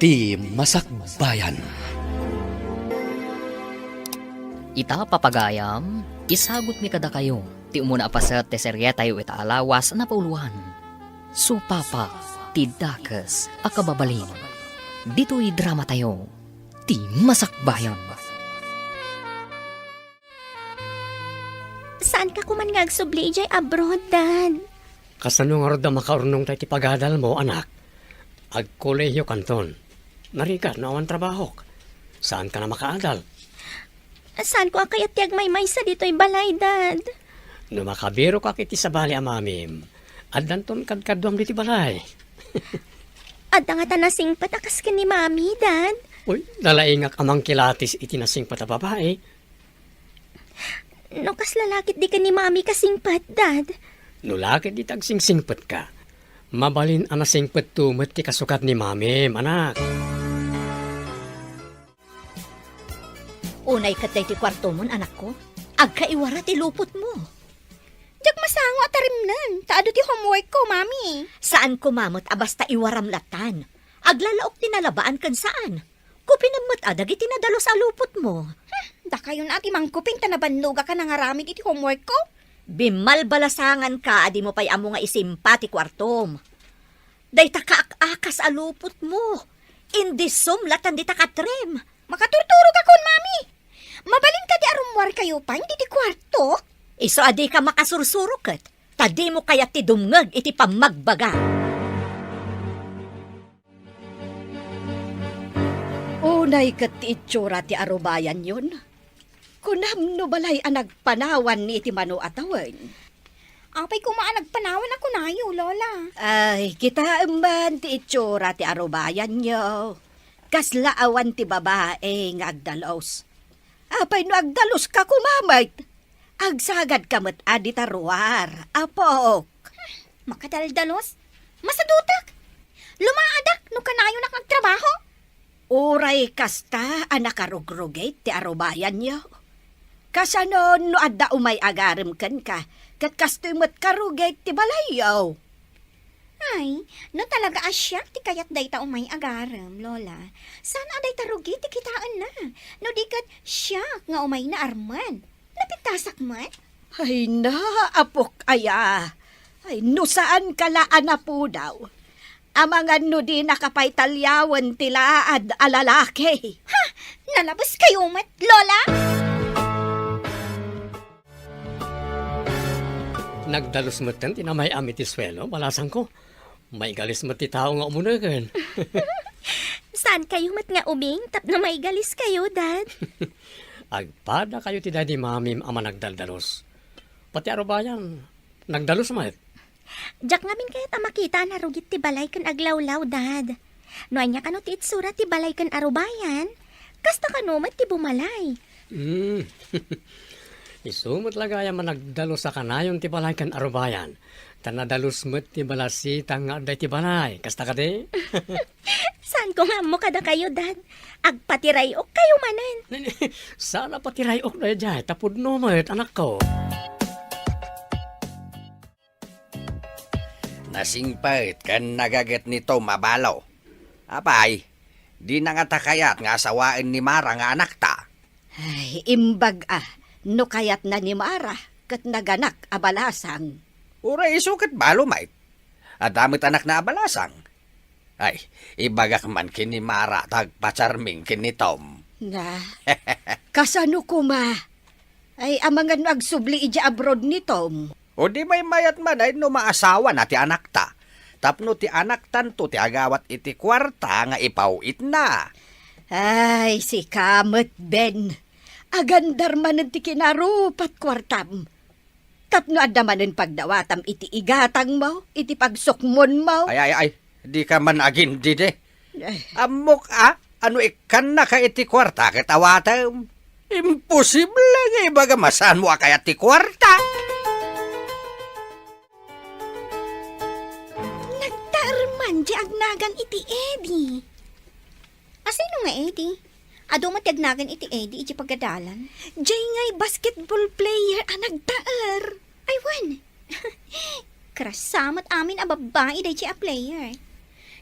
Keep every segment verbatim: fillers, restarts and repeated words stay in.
Ti Masakbayan. Ita, papagayam, isagutmi kadakayo ti umuna a paset ti serietayo ita a lawas a napauloan, Supapa ti Dakes a Kababalin. Ditoy dramatayo, Ti Masakbayan. Saanka koman nga agsubli idiay abroad, Dad? Kasano ngarud a makaurnongta iti pagadalmo, anak? Agkolehiokanton. Narigat no awan trabahok. Saanka a makaadal? Saanko a kayat ti agmaymaysa ditoy balay, Dad. No makabirokak iti sabali a mamim, addanton kadkaduam ditoy balay. Adda ngata nasingpet a kas ken ni Mami, Dad? Uy, nalaingak a mangkilatis iti nasingpet a babai. No kasla la ketdi ken ni Mami kasingpet, Dad? No la ketdi ti agsingsingpetka, mabalin a nasingpetto met ti kasukat ni Mami, anak. Unay ket daytoy kuartomon, anakko. Agkaiwara ti lupotmo. Diak masango a tarimnen, ta adu ti homeworkko, Mami. Saan koma met a basta iwaram latan. Aglalaok ti nalabaan ken saan. Kupinem met a dagiti nadalus a lupotmo. Hmm, dakayon a ti mangkuping ta nabannogak a nangaramid iti homeworkko. Bimmalbalasanganka a dimo pay ammo nga isimpa ti kuartom. Dayta kaak-akas a lupotmo. Indisom latan dita katrem. Makaturturogakon, Mami. Mabalin kadi a rummuarkayo pay diti kuartok? Isu a dika makasursuro ket, ta dimo kayat ti dumngeg iti pammagbaga. Unay ket ti itsura ti arubayanyon. Kunam no balay a nagpanawan iti mano a tawen? Apay koma a nagpanawan a kunayo, Lola? Ay, kitaem man ti itsura ti arubayanyo. Kasla awan ti babae nga agdalus. Apay no agdaluska koma met? Agsagadka met a dita ruar, apok. Makadaldalos? Masadutek! Lumaadak no kanayonak agtrabaho! Uray kasta a nakarugrugit ti arubayanyo. Kasano no adda umay agarem kenka, ket kastoy met karugit ti balayyo? Ay, no talaga a siak ti kayat dayta umay agarem, Lola, saan a dayta rugit ti kitaenna, no di ket siak nga umay naarmen. Napintasak met? Ay na, apok aya. Ay, no saanka la a napudaw, amangan no dinaka pay taliawen ti laad a lalaki. Ha! Nalabeskayo met, Lola? Nagdalus metten ti namay-am iti suelo, balasangko. Maigalis met ti tao nga umunegen. Saankayo met nga ubing tapno maigaliskayo, Dad? Agpadakayo ti daydi mamim a managdaldalus. Pati arubayan, nagdalus met. Diak ngamin kayat a makita a narugit ti balay ken aglawlaw, Dad. No ania kano ti itsura ti balay ken arubayan, kasta kano met ti bumalay. Hmm. Isu met la gayam a nagdalus a kanayon ti balay ken arubayan, ta nadalus met ti balasitang nga adda iti balay. Kasta kadi? Saanko nga ammo kadakayo, Dad. Agpatiray-okkayo manen. Saan a patiray-ok daydiay, ta pudno met, anakko. Nasingpet ken nagaget ni Tom a balo. Apay, dina ngata kayat nga asawaen ni Mara nga anakta? Ay, imbag a, no kayatna ni Mara, ket naganak a balasang. Uray isu ket balo met. Adda met anakna a balasang. Ay, ibagak man ken ni Mara ta agpacharming ken ni Tom. Na, kasano koma? Ay, amangan no agsubli idiay abroad ni Tom. O di maymayat man ay no maasawana ti anakta. Tapno ti anaktanto ti agawat iti kuarta nga ipaw-itna. Ay, sika met, Ben. Agandar manen ti kinarupat kuartam. Tapno adda manen pagdawatam iti igatangmo, iti pagsukmonmo. Ay, ay, ay, dika man agindidi. Ay. Ammok a, ano ikkannaka iti kuarta ket awatem. Imposible nga ibaga masanmo a kayat ti kuarta. Nagtaerman di agnagan iti Eddie. Asino nga Eddie? Adu met ti agnagan iti Eddie iti pagadalan? Jay ngay basketball player a nagtaer. Ay, wen. Krasa met amin a babbai dayjay a player.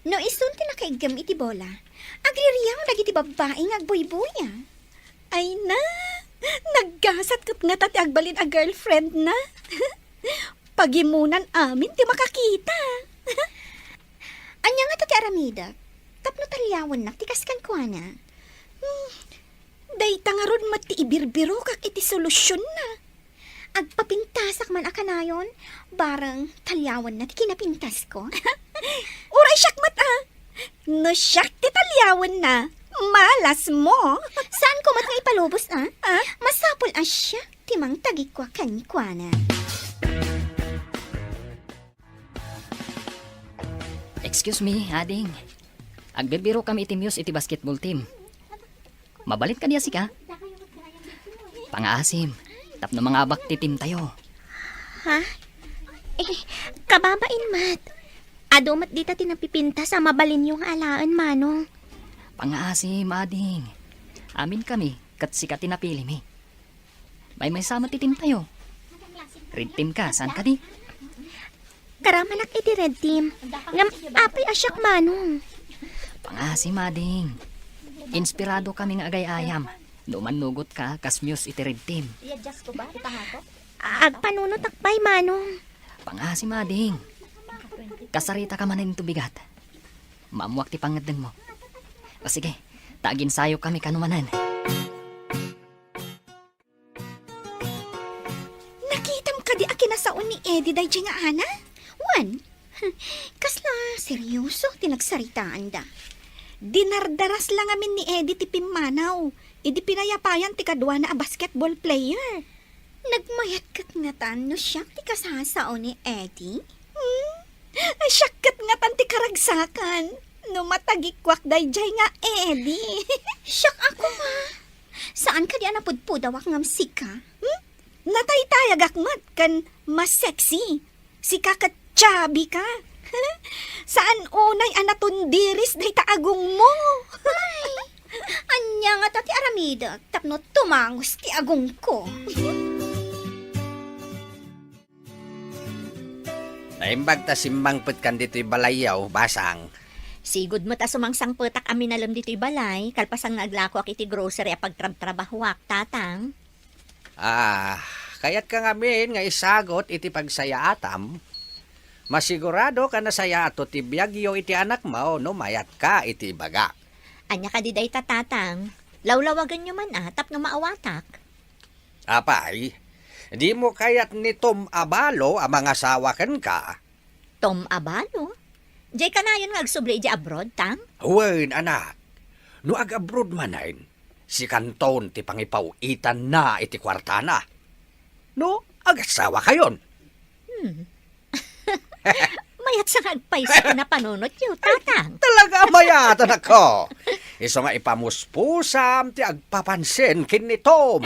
No isun ti nakaiggem iti bola, agririaw dagiti babbai nga agbuybuya. Ay na, naggasat ket ngata ti agbalin a girlfriend na. Pagimunan amin ti makakita. Ania ngata ti aramidek tapno taliawennak ti kas kenkuana? Hmm, dayta ngarud met ti ibirbirokak iti solusionna. Agpapintasak man a kanayon, bareng taliawenna ti kinapintasko. Uray siak met a. No siak ti taliawenna, malasmo. Saanko met nga ipalubos a? Ah? Masapul a siak ti mangtagikua kenkuana. Excuse me, ading. Agbirbirokami iti Muse iti basketball team. Mabalin kadi a sika? Pangaasim, tapno mangabak ti team tayo. Ha? Eh, kababain met. Adu met dita ti napipintas a mabalinyo nga alaen, Manong. Pangaasim, ading. Amin kami, ket sika ti napilimi. Maymaysa met ti team tayo. Red team ka, saan kadi? Karamanak iti red team. Ngem apay a siak, Manong? Pangaasim, ading. Inspirado kami nga agay-ayam no mannugot ka kas Muse iti red team. Agpanunotak pay, Manong. Pangaasim, ading. Kasarita ka manen iti bigat. Maammoak ti pangngeddengmo. O sige, ta aginsayo kami kano manen. Nakitam kadi a kinasao ni Eddie daydiay nga ana? Wen, kasla seryoso ti nagsaritaanda. Dinardaras la ngamin ni Eddie ti pimmanaw idi pinayapayan ti kaduana a basketball player. Nagmayat ket ngatan no siak ti kasasao ni Eddie? Hmm? Siak ket ngatan ti karagsakan no matagikuak daydiay nga Eddie. Siak a koma. Saan kadi a napudpudawak ngem sika? Hmm? Nataytayagak met ken mas sexy. Sika ket chubby ka. Saan unay a natundiris dayta agongmo? Ay, ania ngata ti aramidek tapno tumangus ti agongko? Naimbag ta simmangpetkan ditoy balayyo, Basang. Sigud met a sumangsangpetak a minalem ditoy balay, kalpasan nga aglakoak iti grocery a pagtrabtrabahoak, Tatang. Ah, kayatka ngamin nga isagut iti pagsayaatam? Masiguradok a nasayaato ti biagyo iti anakmo no mayatka iti ibagak. Ania kadi dayta, Tatang? Lawlawaganyo man a tapno maawatak. Apay, dimo kayat ni Tom Abalo a mangasawa kenka? Tom Abalo? Diay kanayon nga agsubli idiay abroad, Tang? Wen, anak. No ag-abroad manen, sikanton ti pangipaw-itanna iti kuartana. No, agasawakayon. Hmm. Mayat sa nga agpayso ti napanunotyo, Tatang. Talaga a mayat, anakko. Isu nga ipamuspusam ti agpapansin ken ni Tom.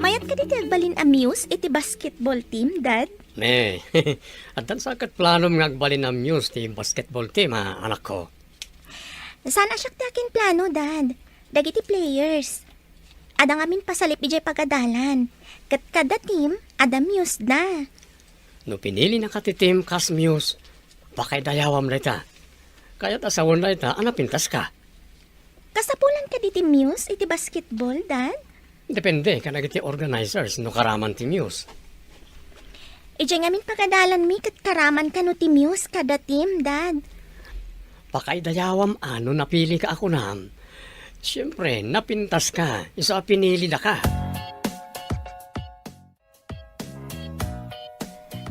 Mayat kadi ti agbalin a Muse iti basketball team, Dad? Ne, addan sa ket planom nga agbalin a Muse ti basketball team, a, anakko? Saan a siak ti akinplano, Dad. Dagiti players. Adda ngamin pasalip idiay pagadalan. Ket kada team, adda Muse da. No pinilinaka ti team kas Muse, pakaidayawam dayta. Kayat a sawen dayta a napintaska. Kasapulan kadi ti Muse iti basketball, Dad? Depende kadagiti organizers no karaman ti Muse. Idiay ngamin pagadalanmi ket karaman kano ti Muse kada team, Dad. Pakaidayawam a no napilika a kunam. Siempre, napintaska, isu a pinilidaka.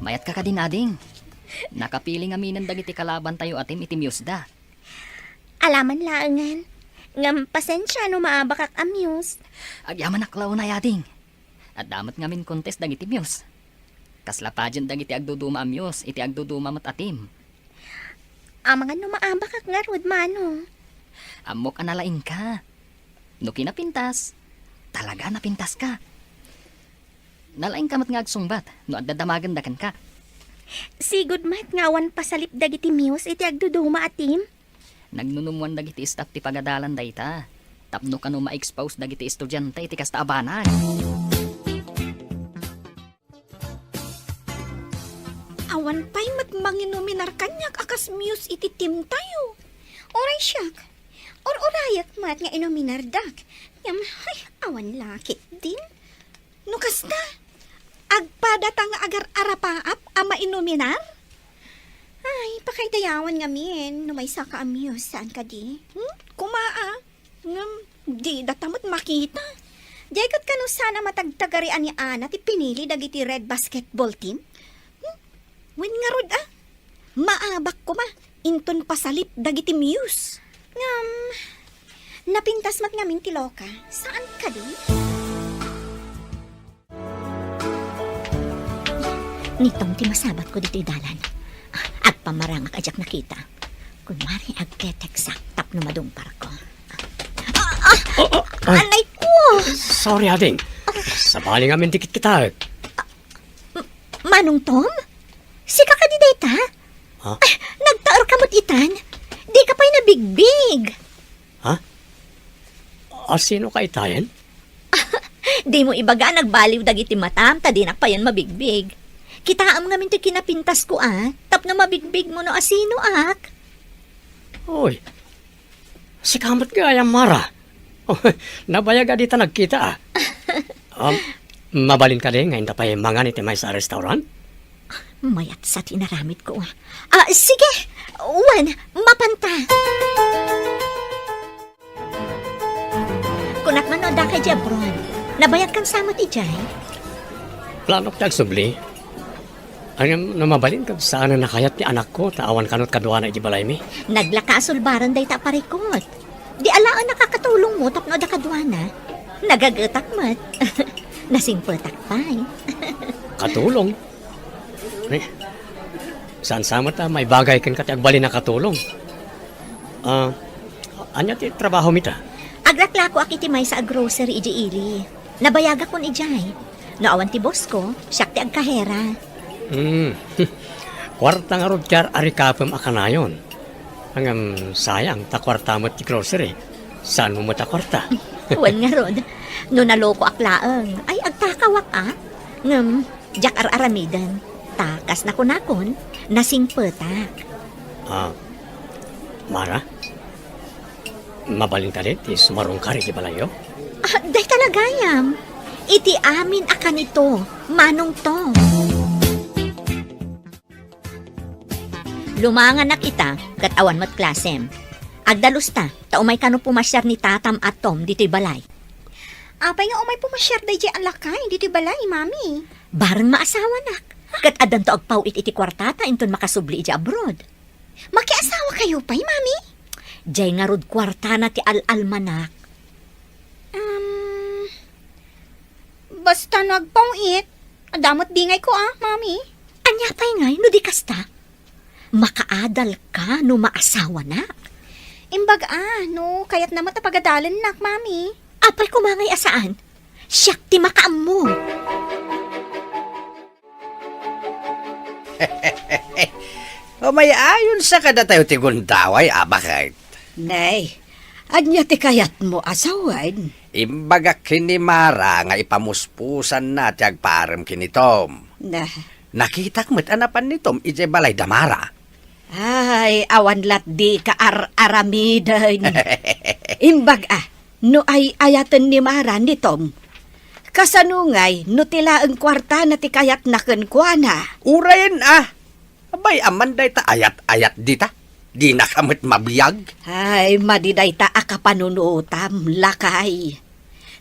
Mayat ka kadin, ading. Nakapili ngaminen dagiti kalabantayo a team iti Muse da. Alaman laengen. Ngem pasensia no maabakak a Muse. Agyamanak la unay, ading. Adda met ngamin contest dagiti Muse. Kasla pageant dagiti agduduma a Muse iti agduduma met a team. Amangan no maabakak ngarud, Manong. Ammok a nalaingka. No kinapintas, talaga napintaska. Nalaingka met nga agsungbat no adda damagenda kenka. Sigud met nga awan pasalip dagiti Muse iti agduduma a team. Nagnunumwan dagiti staff ti pagadalan dayta tapno kano ma-expose dagiti estudiante iti kasta a banag. Awan pay met manginuminar kaniak a kas muse iti team tayo. Uray siak, ur-urayek met nga inuminardak. Ngem, ay, awan la ketdin. No kasta, agpadata nga agar-arapaap a mainuminar? Ay, pakaidayawan ngamin no maysaka a muse, saan kadi? Hmm? Kuma a. Ngem, didata met makita. Diay ket kano sana matagtagarian ni Ana ti pinili dagiti red basketball team? Hmm? Wen ngarud a, maabak koma inton pasalip dagiti muse. Ngem, napintas met ngamin ti loka, saan kadi? Ni Tom ti masabatko ditoy dalan. Agpamarangak a diak nakita. Kunwari, agtetekstak tapno madungparko. Ah, ah! Oh, oh, ay. Anay ko! Sorry, ading. Sabali ngamin ti kitkitaek. Manong Tom? Sika kadi dayta? Ha? Ah, nagtaerka met itan? Dika pay nabigbig. Ha? A, sino ka itayen? Dimo ibaga a nagbaliw dagiti matam, ta dinak payen mabigbig. Kitaem ngamin toy kinapintasko a, tapno mabigbigmo no asinoak. Oy, sika met gayam, Mara. Nabayag a dita nagkita a. Um, mabalin kadi nga inta pay mangan iti maysa a restaurant? Mayat sa ti inaramidko. Ah, sige! Wen, mapanta! Kunak man no adda ka idiay abroad. Nabayagkan sa met idiay? Planok ti agsubli. Ngem no mabalin ket saan a nakayat ti anakko ta awan kano kaduana idiay balaymi. Naglaka a sulbaren dayta a parikut. Di alaen a kakatulongmo tapno adda kaduana. Nagagetak met. Nasingpetak pay. Katulong? Eh, saan sa met a maibagay kenka ti agbalin a katulong? Ah, ania ti trabahomi ta? Aglaklakoak iti maysa a grocery idiay ili. Nabayagakon idiay. No awan ti bossko, siak ti agkahera. Hmm. Kuarta ngarud ti ar-arikapem a kanayon. Ngem sayang ta kuarta met ti grocery. Saanmo met a kuarta? Wen ngarud, no nalokoak laeng, ay agtakawak a. Ngem, diak ar-aramiden. Ta kas nakunakon, nasingpetak. Ah, Mara? Mabalin kadi ti sumarungkar iti balayyo? Ah, dayta la gayam. Iti amin a kanito, Manong Tom. Lumanganak ita, ket awan met klasem. Agdalusta, ta umay kano pumasiar ni tatam a Tom ditoy balay. Apay nga umay pumasiar daydiay a lakay ditoy balay, Mami? Bareng maasawanak. Ket addanto agpaw-it iti kuartata inton makasubli idiay abroad. Makiasawa kayo pay, Mami? Diay ngarud kuartana ti al-almanak. Um, basta no agpaw-it, adda met bingayko a, Mami. Ania pay ngay no di kasta? Makaadalka no maasawanak. Imbag a, no kayatna met a pagadalennak, Mami. Apay koma ngay a saan? Siak ti makaammo. Umay-ayon sa kadatayo ti gundaway, a baket. Nay, ania ti kayatmo a sawen? Imbagak ken ni Mara nga ipamuspusanna ti agparem ken ni Tom. Na. Nakitak met a napan ni Tom idiay balay da Mara. Ay, awan lat dika ar-aramiden. Imbag a, no ay-ayaten ni Mara ni Tom. Kasano ngay no ti laeng kuartana ti kayatna kenkuana? Urayen a. Abay, aman dayta ayat-ayat dita. Dinaka met mabiag. Ay, madi dayta a kapanunotam, lakay.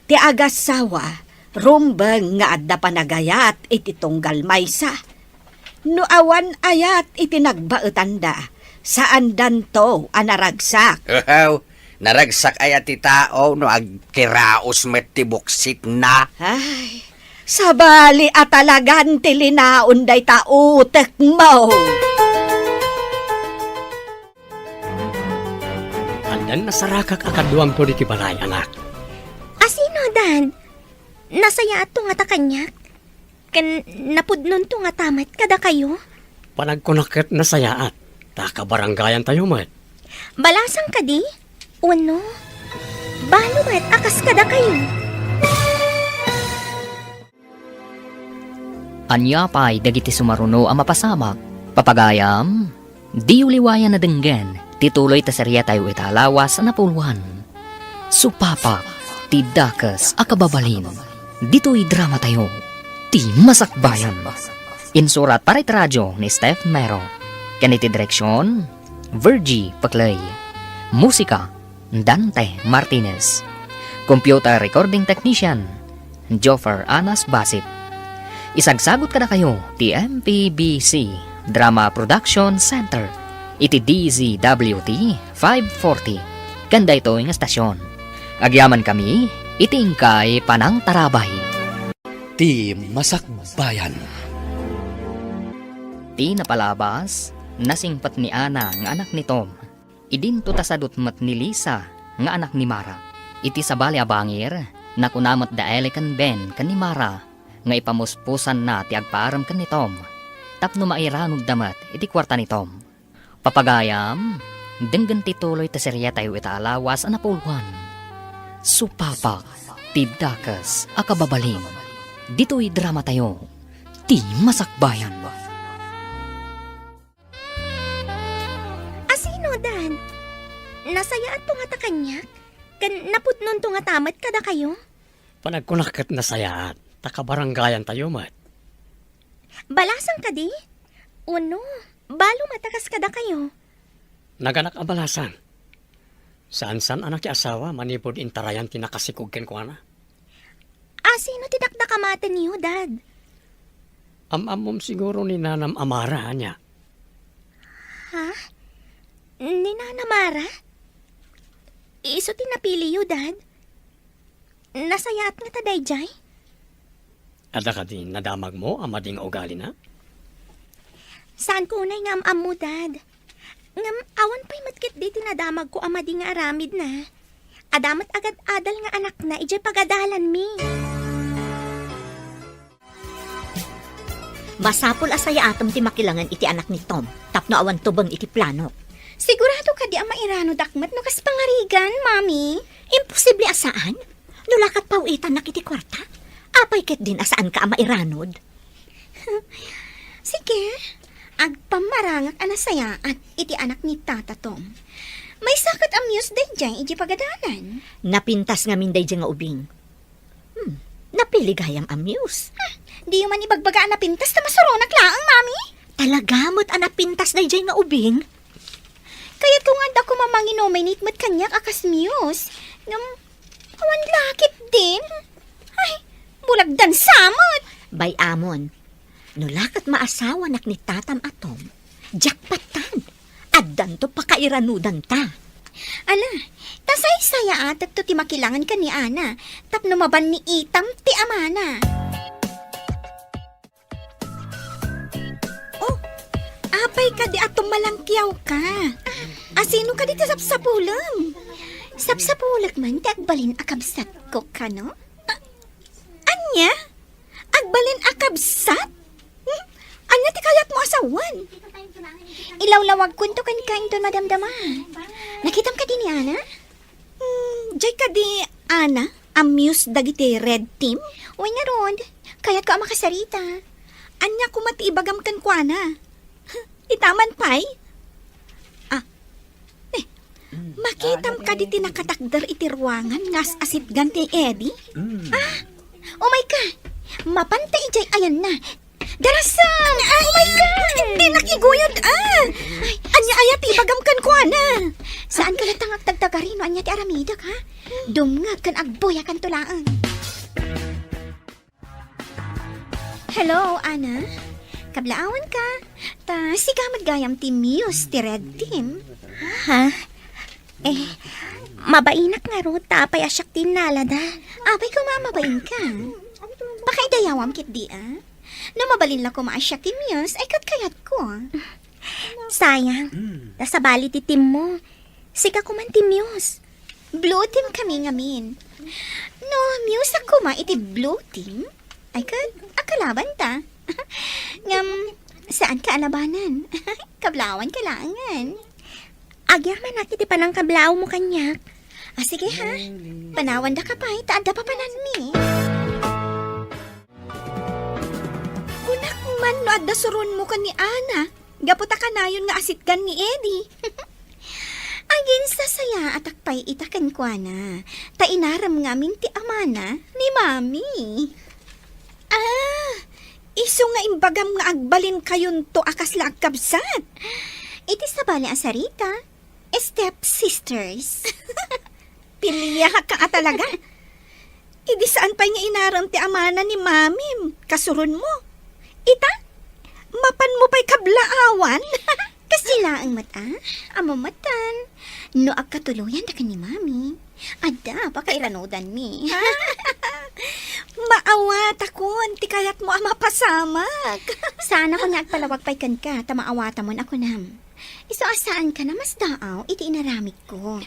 Ti agassawa, rumbeng nga adda panagayat iti tunggal maysa. No awan ayat iti nagbaetanda, saandanto a naragsak. Hehew, naragsak aya ti tao no agkiraos met ti buksitna. Ay, sabali a talagan ti linaon dayta utekmo. Addan nasarakak a kaduamto ditoy balay, anak. A sino, Dad? Nasayaatto ngata kaniak? Ken napudnonto ngata met kadakayo? Panagkunak ket nasayaat, ta kabarangayantayo met. Balasang kadi? Wenno, balo met a kas kadakayo? Ania pay dagiti sumaruno a mapasamak? Papagayam, diyo liwayan a denggen ti tuloy ta seriatayo ita a lawas a napulwan. Supapak ti dakes a kababalin. Ditoy dramatayo, Ti Masakbayan. Insurat para iti radio ni Steph Mero. Ken iti direksion, Virgie Paclay. Musika, Dante Martinez. Computer Recording Technician, Joffer Anas Basit. Isagsagut kadakayo ti M P B C Drama Production Center iti D Z W T five forty ken daytoy nga estasion. Agyamankami iti inkay panangtarabay. Ti Masakbayan. Ti napalabas, nasingpet ni Ana nga anak ni Tom. Idinto ta sadut met ni Lisa nga anak ni Mara. Iti sabali a bangir, nakuna met da Eli ken Ben ken ni Mara nga ipamuspusanna ti agpaarem ken ni Tom tapno mairanudda met iti kuarta ni Tom. Papagayam, denggen ti tuloy ti seriatayo ita a lawas a napulwan. Supapak ti dakes a kababalin. Ditoy dramatayo, Ti Masakbayan. Asino, Dad? Nasayaatto ngata kaniak? Ken napudnonto ngata met kadakayo? Panagkunak ket nasayaat, ta kabarangayantayo met. Balasang kadi? Wenno, balo met a kas kadakayo? Naganak a balasang. Saan-saan a nakiasawa manipud intarayan ti nakasikog kenkuana. Asino ti dakdakamatenyo, Dad? Am-ammom siguro ni Nanam a Mara, ania? Ha? Ni Nana Mara? Isu ti napiliyo, Dad? Nasayaat ngata daydiay? Adda kadi nadamagmo a madi nga ugalina? Saanko unay nga am-ammo, Dad. Ngem awan pay met ketdi ti nadamagko a madi nga aramidna. Adda met agad-adal nga anakna idiay pagadalanmi. Masapul a sayaatem ti makilangen iti anak ni Tom tapno awan tubeng iti planok. Sigurado kadi a mairanudak met no kas pangarigan, Mami? Imposible a saan. No la ket paw-itannak iti kuarta, apay ketdin a saanka a mairanud? Sige, agpammarangak a nasayaat iti anak ni Tata Tom. Maysa ket a muse daydiay idiay pagadalan. Napintas ngamin daydiay nga ubing. Hmm, napili gayam a muse. Hmm, diyo man ibagbaga a napintas ta masuronak laeng, Mami? Talaga met a napintas daydiay nga ubing? Kayatko nga adda koma manginominate met kaniak a kas muse. Ngem, awan la ketdin. Ay, bulag dansa met. Bay-amon, no la ket maasawanak ni Tatam a Tom, jackpottan. Addanto pakairanudanta. Ala, ta saysayaatekto ti makilangen ken ni Ana, tapno maban ni Itam ti amana. Oh, apay kadi a tumalangkiawka? Asino kadi ti sapsapulem? Sapsapulek man ti agbalin a kabsatko, kano? A-, ania? Agbalin a kabsat? Hmm? Ania ti kayatmo a sawen? Ilawlawagkonto kenka inton madamdama. Nakitam kadi ni Ana? Hmm, diay kadi Ana a muse dagiti Red Team? Wen ngarud, kayatko a makasarita. Ania koma ti ibagam kenkuana? Itaman pay? Ah. Eh, makitam kadi ti nakatakder iti ruangan nga as-asitgan ti Eddie? Ah, umay ka. Mapan ta idiay ayanna. Darasam! Ay, oh my God! Dinak iguyod, ah! Ay, ania aya ti ibagam kenkuana? Saanka latta nga agtagtagari no ania ti aramidek, ha? Dumngeg ken agbuyakanto laeng. Hello, Ana? Kablaawanka? Ta sika met gayam ti muse ti Red Team. Ha? Eh, mabainak ngarud ta apay a siak ti innalada. Apay koma a mabainka? Pakaidayawam ketdi, a? No mabalin la koma a siak ti muse, ay ket kayatko. Sayang, ta sabali ti teammo. Sika koman ti muse. Blue team kami ngamin. No, muse-ak koma iti blue team, ay ket, akalabanta. Ngem, saanka a labanan. Kablawanka laengen. Agyamanak iti panangkablaawmo kaniak. Ah, sige ha. Panawandaka pay, ta adda papananmi. Kunak man no adda suronmo ken ni Ana. Gapu ta kanayon nga asitgan ni Eddie. Aginsasayaatak pay ita kenkuana, ta inaram ngamin ti amana ni Mami. Ah, isu nga imbagam nga agbalinkayon to a kasla agkabsat. Iti sabali a sarita, step sisters. Piliak ka a talaga. Idi saan pay nga inaram ti amana ni Mami, kasuron mo. Ita, mapan mo pay kablaawan. Kasi laeng met a, amo metten. No agkatuloyan da ken ni Mami, adda pakairanudanmi. Maawatakon ti kayatmo a mapasamak. Saan a koma nga agpalawag pay kenka, ta maawatamon a kunam. Isu a saanka a masdaaw iti inaramidko.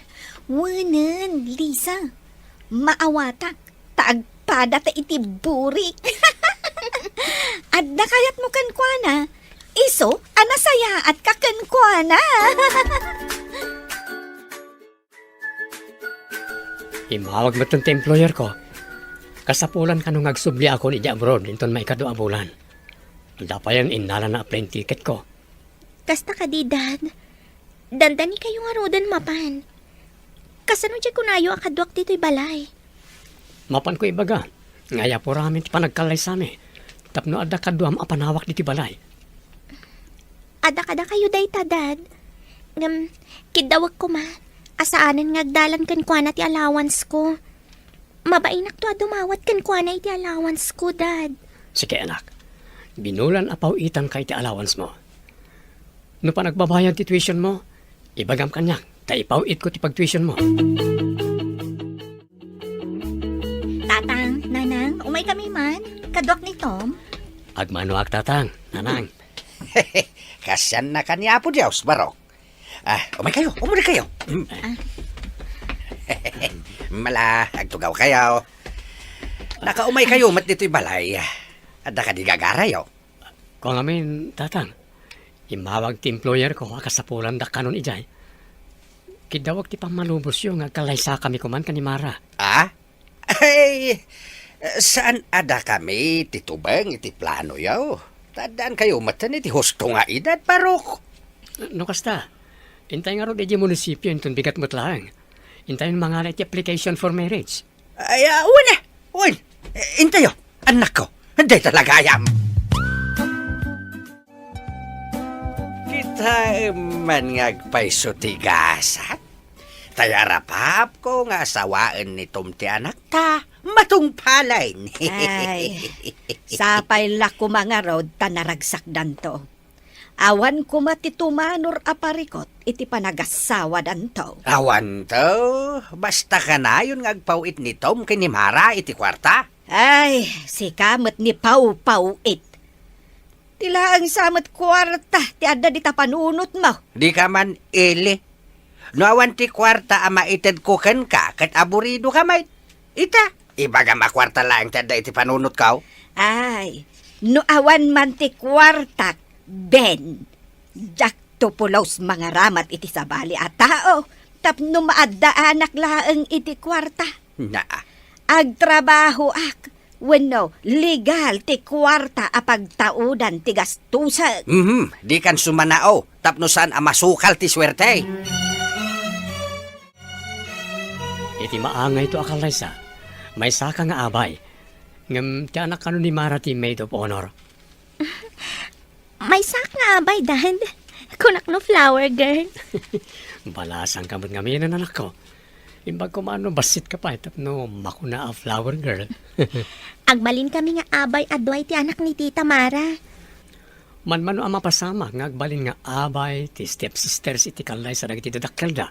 Wen, Lisa, maawatak, ta agpadata iti burik. Adda kayatmo kenkuana, isu a nasayaatka kenkuana. Immawag metten ti employer ko. Kasapulan kano nga agsubliakon idiay abroad inton maikadua a bulan. Adda payen innalana a plane ticket ko. Kasta kadi, Dad? Dandanikayo ngaruden mapan. Kasano diay kunayo a kaduak ditoy balay? Mapanko ibaga nga ayapo ramin ti panagkallaysami tapno adda kaduam a panawak ditoy balay. Adda kadakayo dayta, Dad. Ngem, kiddawek koma a saanen nga agdalan kenkuana ti allowance ko. Mabainakto a dumawat kenkuana iti allowance ko, Dad. Sige, anak. Binulan a paw-itanka iti allowance mo. No panagbabayad ti tuition mo, ibagam kaniak, ta ipaw-itko ti pagtuition mo. Tatang, Nanang, umaykami man. Kaduak ni Tom. Agmanoak, Tatang, Nanang. Kasianna ken ni Apo Dios, barok. Ah, umaykayo, umaykayo. Mm. Ah. Mala, agtugawkayo. Nakaumaykayo met ditoy balay. Adda kadi gagarayo? Kua ngamin, Tatang. Immawag ti employer ko a kasapulan dakkanon idiay. Kiddawek ti pammalubosyo nga agkallaysakami koman ken ni Mara. Ah? Ay, saan a dakami ti tubeng iti planoyo. Ta addaankayo metten iti husto nga edad, barok. No kasta, intay ngarud idiay munisipio inton bigat met laeng. Intayon mangala iti application for marriage. Ay, ah, wen, wen. Intayo, annakko. Dayta la gayam. Kitaem man nga agpayso ti gasat. Ta arapapko nga asawaen ni Tom ti anakta, matungpalen. Ay, sapay la koma ngarud ta naragsakdanto. Awan koma ti tumanor a parikut iti panagassawadanto. Awanto, basta kanayon nga agpaw-it ni Tom ken ni Mara iti kuarta. Ay, sika met ni pawpaw-it. Ti laeng sa met kuarta ti adda dita panunotmo. Dika man ili. No awan ti kuarta a maitedko kenka ket aburidoka met, ita, ibagam a kuarta laeng ti adda iti panunotko. Ay, no awan man ti kuartak, Ben, diakto pulos mangaramat iti sabali a tao tapno maaddaanak laeng iti kuarta. Naa. Agtrabahoak wenno legal ti kuarta a pagtaudan ti gastusen. Mhm, dikan sumanao tapno saan a masukal ti suerte. Iti maangayto a kallaysa, maysaka nga abay. Ngem ti anak kano ni Mara ti maid of honor? Maysak nga abay, Dad. Kunak no flower girl. Balasangka met ngamin, anakko. Imbag koma no bassit ka pay tapno makuna a flower girl. Agbalin kami nga abay a dua iti anak ni Tita Mara. Manmano a mapasamak nga agbalin nga abay ti stepsisters iti kallaysa dagiti dadakkelda.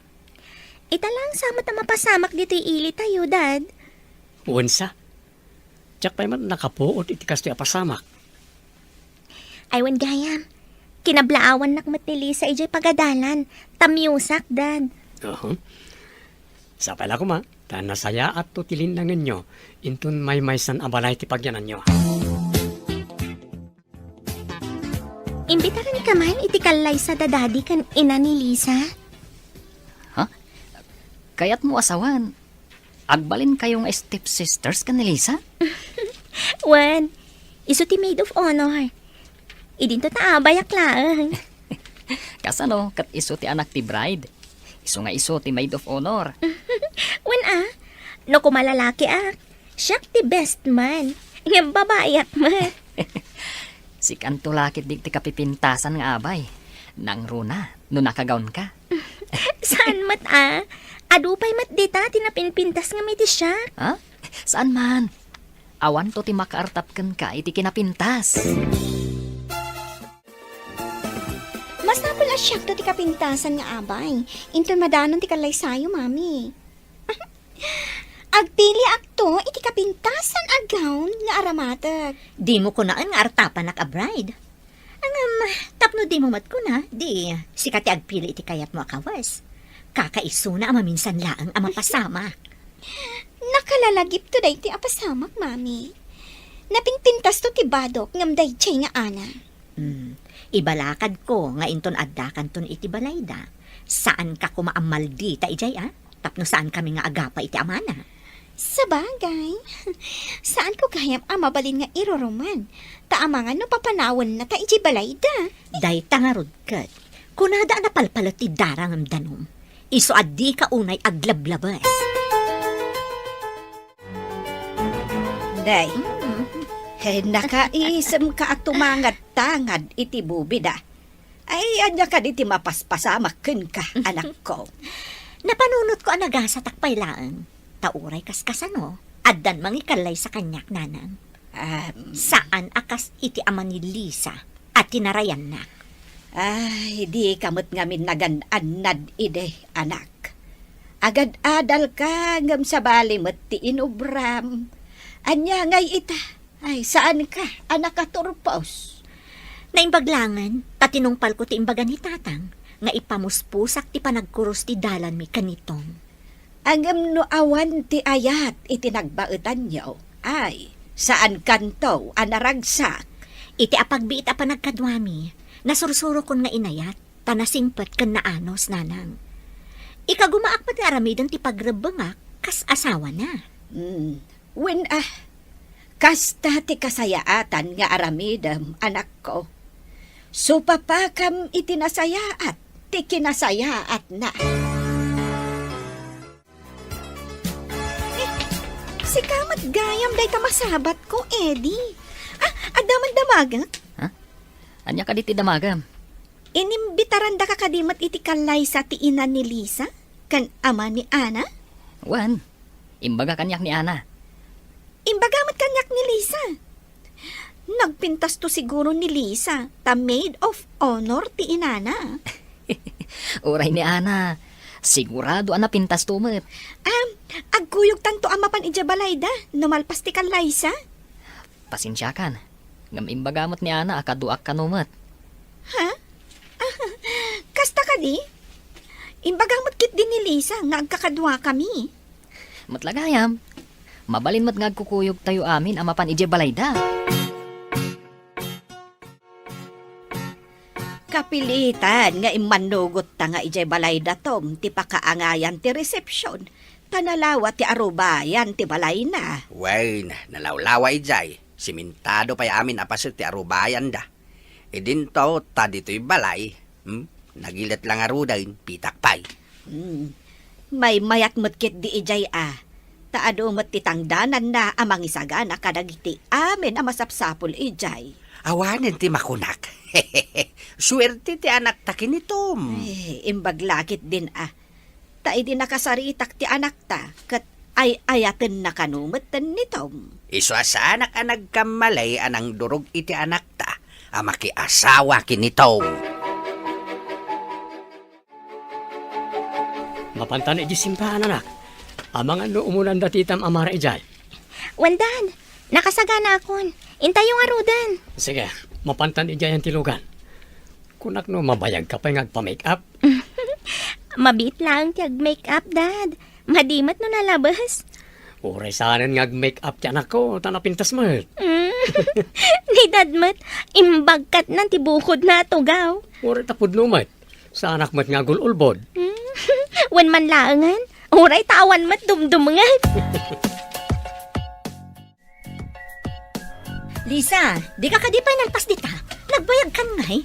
Ita lang sa met a mapasamak ditoy ili tayo, Dad. Wen sa. Diak pay met nakapuot iti kastoy a pasamak. Ay, wen gayam. Kinablaawannak met ni Lisa idiay pagadalan. Tamiusak, Dad. Aha. Sapay la koma, ta nasayaatto ti linnangenyo inton maymaysan a balay ti pagyananyo. Imbitaranka man iti kallaysa da Daddy ken ina ni Lisa? Ha? Kayatmo a sawen, agbalinkayo nga stepsisters ken ni Lisa? Wen, isu ti maid of honor. Idinto ta abayak laeng. Kasano, ket isu ti anak ti bride? Isu nga isu ti maid of honor. Wen a, no kumalalakiak, siak ti best man. Ngem babaiak met. Sikanto la ketdi ti kapipintasan nga abay. Nangruna, no nakagawnka. Saan met a? Adu pay met dita ti napinpintas ngem iti siak. Ha? Saan man? Awanto ti makaartap kenka iti kinapintas. Masapul a siakto ti kapintasan nga abay. Inton madanon ti kallaysayo, Mami. Agpiliakto iti kapintasan a gown nga aramatek. Dimo kunaen nga artapanak a bride. Ngem, tapno dimo met kuna, di sika ti agpili iti kayatmo a kawes. Kakaisuna a maminsan laeng a mapasamak. Nakalalagipto daytoy a pasamak, Mami. Napinpintasto ti badok ngem daydiay nga Ana. Hmm. Ibalakadko nga inton addakanton iti balayda, saanka koma a maldita idiay a, tapno saankami nga agapa iti amana. Sabagay, saanko gayam a mabalin nga iruruman, ta amangan no papanawennata idiay balayda. Dayta ngarud ket, kunada a napalpalet ti dara ngem danum, isu a dika unay aglablabes. Nay, mm, he, nakaisemka a tumangad-tangad iti bubida. Ay, ania kadi ti mapaspasamak kenka, anakko? Napanunotko a nagasatak pay laeng. Ta uray kaskasano, addan mangikallaysa kaniak, nanang. Am. Saan a kas iti ama ni Lisa a tinarayannak. Ay, dika met ngamin nagan-annad idi, anak. Agad-adalka ngem sabali met ti inubram. Ania ngay ita? Ay, saanka a nakaturpos? Naimbag laengen, ta tinungpalko ti imbaga ni Tatang nga ipamuspusak ti panagkurus ti dalanmi ken ni Tom. Ngem no awan ti ayat iti nagbaetanyo, ay, saankanto a naragsak. Iti apagbiit a panagkaduami, nasursurokon nga inayat, ta nasingpet ken naanus, nanang. Ikagumaak met nga aramiden ti pagrebbengak kas asawana. Hmm. Wen a, kasta ti kasayaatan nga aramidem, anakko. Supapakam iti nasayaat ti kinasayaatna. Eh, sika met gayam dayta masabatko, Eddie. Ah, adda met damagek? Ha? Ania kadi ti damagem? Inimbitarandaka kadi met iti kallaysa ti ina ni Lisa ken ama ni Ana? Wen, imbaga kaniak ni Ana. Imbaga met kaniak ni Lisa. Nagpintasto siguro ni Lisa ta maid of honor ti inana. Uray ni Ana, sigurado a napintasto met. Ah, agkuyogtanto a mapan idiay balayda no malpas ti kallaysa. Pasensiakan, ngem imbaga met ni Ana a kaduak kano met. Ha? Kasta kadi? Imbaga met ketdi ni Lisa nga agkakaduakami. Met la gayam, mabalin met nga agkukuyogtayo amin a mapan idiay balayda. Kapilitan nga immannugotta nga idiay balayda, Tom, ti pakaangayan ti resepsion, ta nalawa ti arubayan ti balayna. Wen, nalawlawa idiay, simentado pay amin a paset ti arubayanda. Idinto ta ditoy balay, hmm, nagilet la ngaruden, pitak pay. Hmm. Maymayat met ketdi idiay a, ta adu met ti tangdananna a mangisagana kadagiti amin a masapsapul idiay. Awanen ti makunak. Suerte ti anakta ken ni Tom. Eh, imbag la ketdin a. Ta idi nakasaritak ti anakta, ket ay-ayatenna kano metten ni Tom. Isu a saanak a nagkammalay a nangdurog iti anakta a makiasawa ken ni Tom. Mapantan idiay simbahan, anak. Amangan no umunan dati tam amara idiay. Wen, Dad, nakasaganaakon. Intayo ngaruden. Sige, mapantan idiay ti lugan. Kunak no mabayagka pay nga agpa-make up. Mabiit laeng ti ag-make up, Dad. Madi met no nalabes. Uray saanen nga ag-make up ti anakko, ta napintas met. Mm. Ni Dad met, imbagkatnan ti bukodna a tugaw. Uray ta pudno met. Saanak met nga agul-ulbod. Mm. Wen man laengen, uray ta awan met dumdumngeg. Lisa, dika kadi pay nalpas dita? Nagbayagkan ngay?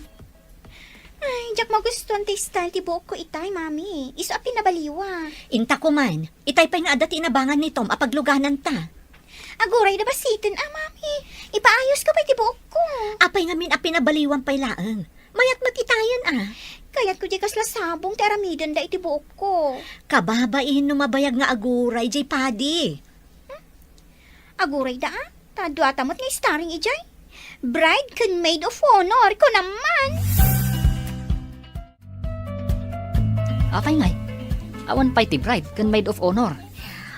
Ay, diak magustuan ti style ti buokko itay, Mami. Isu a pinabaliwa. Inta ko man, itay pay nga adda ti inabangan ni Tom a paglugananta. Aguray da basiten, ah, Mami. Ipaayosko pay ti buokko. Apay ngamin a pinabaliwan pay laeng? Mayat met itayen, ah. Kayatko diay kasla sabong ti aramidenda iti buokko. Kababain no mabayag nga aguray diay padi. Aguray da, ah. Ta duata met nga starring idiay. Bride ken maid of honor, kunam man. Apay ngay? Awan pay ti bride ken maid of honor.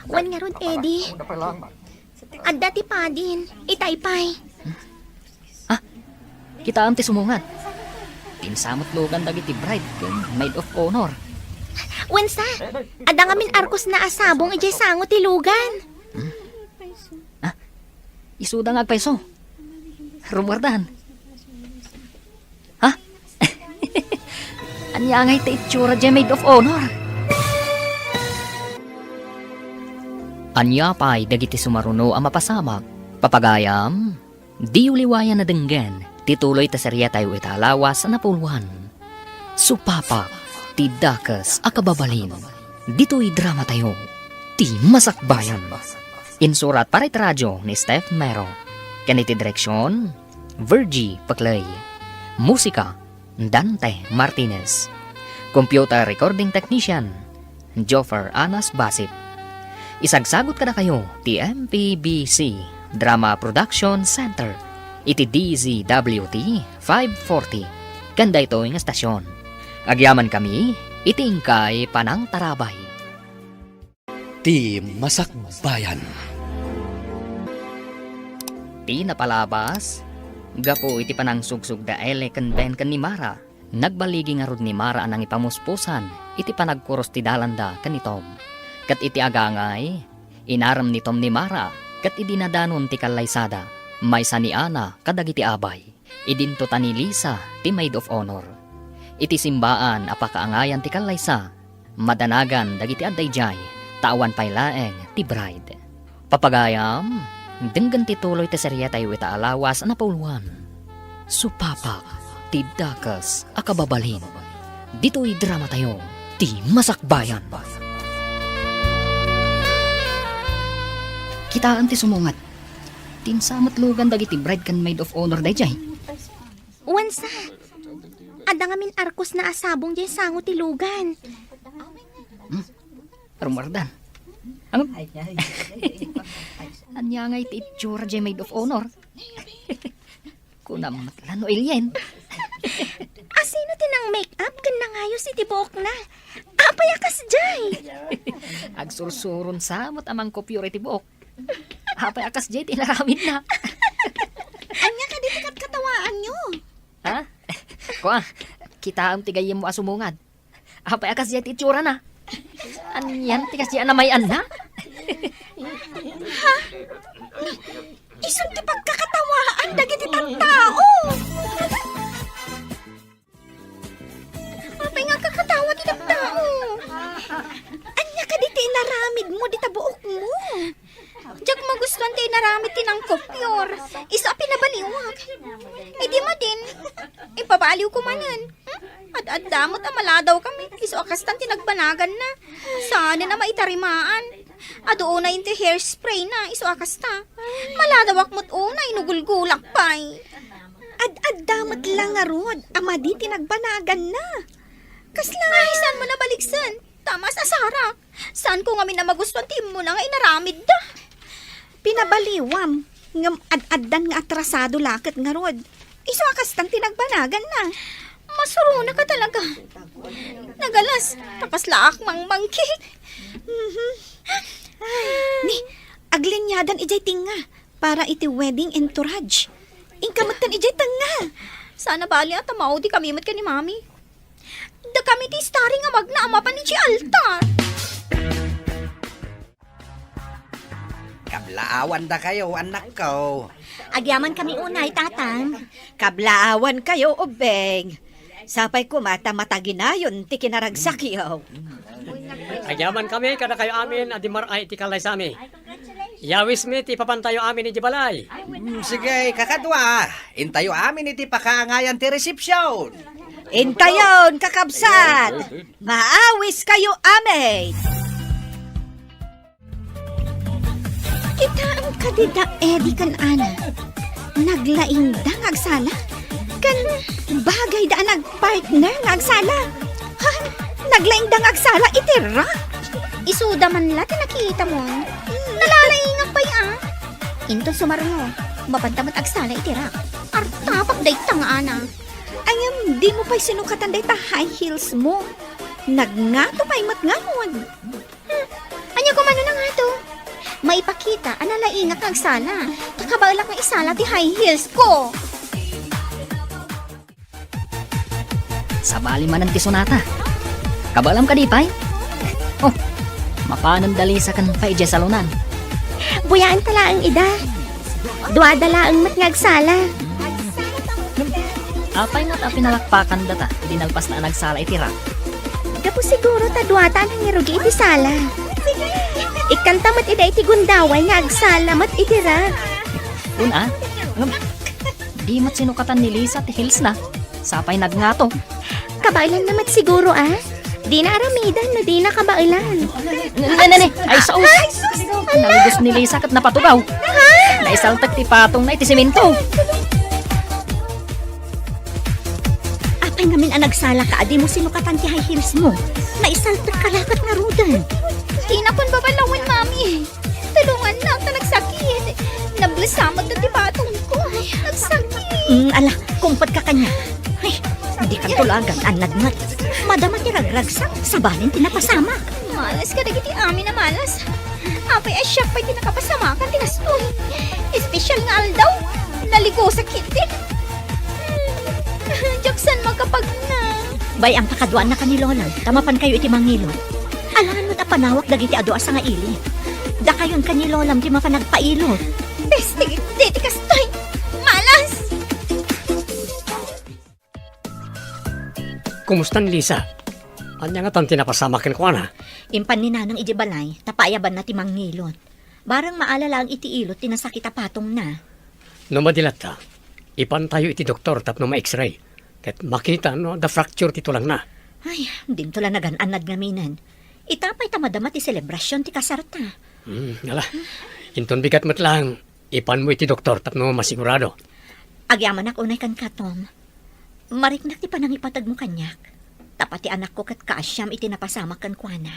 Wen ngarud, Eddie. Adda ti padin. Itay pay. Ah, kitaem ti sumungad. Pinsametlugan dagiti bride ken maid of honor. Wen sa, adda ngamin arkosna a sabong idiay sango ti lugan. Hmm? Ah, isuda nga agpayso. Rumuardan. Ha? Ania ngay ti itsura diay maid of honor? Ania pay dagiti sumaruno a mapasamak? Papagayam, diyo liwayan a denggen ti tuloy ta seriatayo ita a lawas a napuloan. Supapak ti dakes a kababalin. Ditoy dramatayo, ti Masakbayan. Insurat para iti radio ni Steph Mero. Ken iti direksion, Virgie Paclay. Musika, Dante Martinez. Computer recording technician, Joffer Anas Basit. Isagsagut kadakayo ti M P B C Drama Production Center iti D Z W T five forty ken daytoy nga estasion. Agyamankami iti inkay panangtarabay. Ti Masakbayan. Ti napalabas, gapu iti panangsugsuda Ele ken Ben ken ni Mara, nagbaligi ngarud ni Mara a nangipamuspusan iti panagkuros ti dalanda ken ni Tom. Ket iti agangay, inarem ni Tom ni Mara ket idi nadanon ti kallaysada, maysa ni Ana kadagiti abay. Idinto ta ni Lisa ti maid of honor. Iti simbaan a pakaangayan ti kallaysa, madanagan dagiti adda idiay, ta awan pay laeng ti bride. Papagayam, denggen ti tuloy ti seriatayo ita a lawas a napuloan. Supapak ti dakes a kababalin. Ditoy dramatayo, ti Masakbayan. Kitaem ti sumungad. Tinsametlugan dagiti bride ken maid of honor daydiay. Wen sa, adda ngamin arkosna a sabong diay sango ti lugan. Hmm? Rumuardan. Ang... Ania ngay ti itsura diay maid of honor? Kunam met la no alien. Asino ti nang-make up ken nangayos iti buokna? Apay a kasdiay? Agsursuron sa met a mangkupyor iti buok. Apay a kasdiay ti inaramidna? Ania kadi ti katkatawaanyo? Ha? Kua, kitaem ti gayyemmo a sumungad. Apay a kasdiay ti itsurana? Anian ti kasdiay a namay-anna? Ha? Isu ti pagkakatawaan dagiti tattao. Apay nga agkakatawa ti tattao? Ania kadi ti inaramidmo dita buokmo? Diak magustuan ti inaramid ti nangkupyor. Isu a pinabaliwak. Idi madin, ipabaliwko manen. Hmm? Ad-adda met a maladawkami. Isu a kastan ti nagbanaganna. Saanen a maitarimaan. Adu unay ti hairspray na. Isu a kasta. Maladawak met unay no gulgulak pay. Ad-adda met la ngarud a madi ti nagbanaganna. Kasla nga saan mo nabaliksen? Tamas a sarak. Saanko ngamin a magustuan ti immuna nga inaramidda. Pinabaliwam, ngem ad-addan nga atrasado la ket ngarud. Isu a kastan ti nagbanaganna. Masuronaka talaga. Nagalas, ta kaslaak mangmangkit. Mhm. Ay, ni, agliniadan idiay tengnga para iti wedding entourage. Inka metten idiay tengnga. Saan a bali a ta maudikami met ken ni Mami. Dakami ti starring a magna a mapan idiay altar. Kablaawandakayo, annakko. Agyamankami unay, Tatang. Kablaawankayo, ubbing. Sapay koma ta mataginayon ti kinaragsakyo. Agyamankami kadakayo amin a dimar-ay iti kallaysami. Yawismi ti ipapantayo amin iti balay. Mm, sige, kakadua, intayo amin iti pakaangayan ti resepsyon. Intayon, kakabsat! Maawis kayo amin! Kitaem kadi da Eddie ken Ana. Naglaingda nga agsala. Ken bagayda a nagpartner nga agsala. Ha? Naglaingda nga agsala iti rak? Isuda man la ti nakitamon. Nalalaingak pay a. Inton sumarno, mapanta met agsala iti rak. Artapak dayta nga Ana. Ngem dimo pay sinukatan dayta high heels mo. Nagngato pay met ngarud. Hmm, ania ko mano nangato? Maipakita a nalaingak nga agsala. Ta kabaelak nga isala ti high heels ko. Sabali manen ti sonata. Kabaelam kadi pay? Oh, mapanen da Lisa ken pay idiay salonan. Buyaenta laeng ida. Duada laeng met nga agsala. Apay met a pinalakpakandata idi nalpasta a nagsala iti rak? Gapu siguro ta duata a nangirugi iti sala. Ikkanta met ida iti gundaway nga agsala met iti rak. Una, ngem di met sinukatan ni Lisa ti heelsna. Sapay nagngato. Kabaelanna met siguro a. Dina aramidan no dina kabaelan. Ne, ne, ne, ay, sao. Ay, sus! Nalugos ni Lisa ket napatugaw. Ha? Naisaltek ti patongna iti semento. Apay ngamin a nagsalaka a dimo sinukatan ti high heels mo? Naisaltek ka la ket ngaruden. Dinakon babalawen, Mami. Tulongannak ta nagsakit. Nablesa met ti patongko. Nagsakit. Mm, ala, kumpet ka kaniak. Ay, dika tulagan, annad met. Madama ti ragragsak, sabalin ti napasamak. Malas kadagiti amin a malas. Apay a siak pay ti nakapasamakan ti kastoy. Espesyal nga aldaw, naligusak ketdi. Diak saan makapagna. Bay-am, pakaduaanka ni Lolam, ta mapankayo iti mangilot. Alangan met a panawak dagiti adu a sangaili. Dakayon ken ni Lolam ti mapan agpailot. Peste dagiti kastoy! Malas! Kumusta ni Lisa? Ania ngatan ti napasamak kenkuana? Impan ni Nanang idiay balay, ta paayabanna ti mangilot. Bareng maala laeng iti ilot ti nasakit a patongna. No madi latta, ipantayo iti doktor tapno ma-X-ray, ket makita no adda fracture ti tulangna. Ay, dinto la nagan-annad ngaminen. Ita pay ta madama ti selebrasion ti kasarta. Hmm, ala. Inton bigat met laeng, ipanmo iti doktor tapno masigurado. Agyamanak unay kenka, Tom. Mariknak ti panangipategmo kaniak. Ta pati anakko ket kaasiam iti napasamak kenkuana.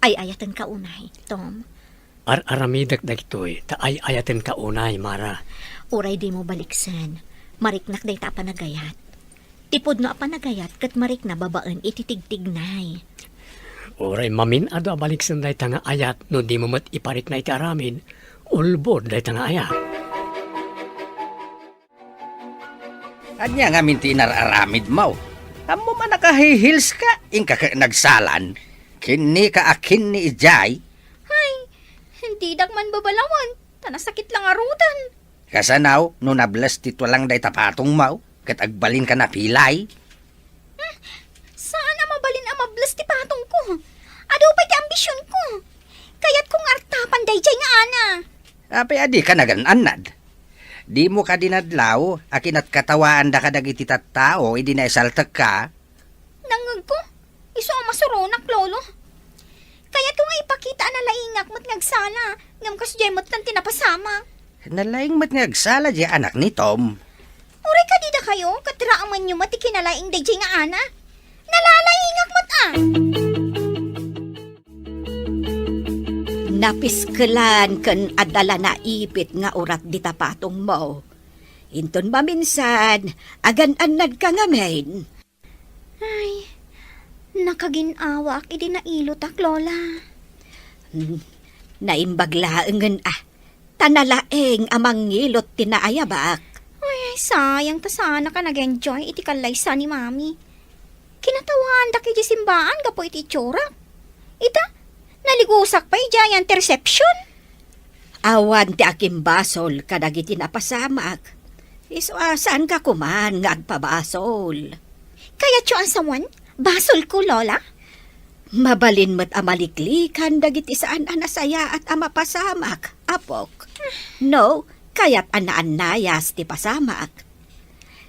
Ay-ayatenka unay, Tom. Ar-aramidek dagitoy ta ay-ayatenka unay, Mara. Uray dimo baliksen, mariknak dayta a panagayat. Ti pudno a panagayat ket marikna babaen iti tigtignay. Uray mamin-adu a baliksen dayta nga ayat no dimo met iparikna iti aramid, ulbod dayta nga ayat. Ania ngamin ti inar-aramidmo? Ammom a naka-high heels ka, inka ket nagsalan. Kinnika a kinni idiay. Hay, didak man babalawan, ta nasakit la ngaruden. Kasano no nables ti tulang dayta patongmo, ket agbalinka napilay? Hmm, saan a mabalin a mables ti patongko. Adu pay ti ambisionko. Kayatko nga artapan daydiay nga Ana. Apay a dika nagan-annad? Dimo kadi nadlaw a kinatkatawaanda kadagiti tattao idi naisaltekka? Nangngegko, isu a masuronak, Lolo. Kayatko nga ipakita a nalaingak met nga agsala, ngem kasdiay metten ti napasamak. Nalaing met nga agsala diay anak ni Tom. Uray kadi dakayo, ket raemenyo met ti kinalaing daydiay nga Ana. Nalalaingak met a! Napiskelan ken adda la naipit nga urat dita patongmo. Inton maminsan, agan-annadka ngamin. Ay, nakagin-awaak idi nailotak, Lola. Hmm, naimbag laengen a, ta nalaeng a mangilot ti naayabak. Ay, ay, sayang ta saanak a nag-enjoy iti kallaysa ni Mami. Kinatawaandak idiay simbaan gapu iti itsurak. Ita, naligusak pay idiay interception. Awan ti akimbasol kadagiti napasamak. Isu a, saanka koman nga agpabasol. Kayatyo a sawen, basolko, Lola? Mabalin met a maliklikan dagiti saan a nasayaat a mapasamak, apok. No, kayat a naannayas ti pasamak.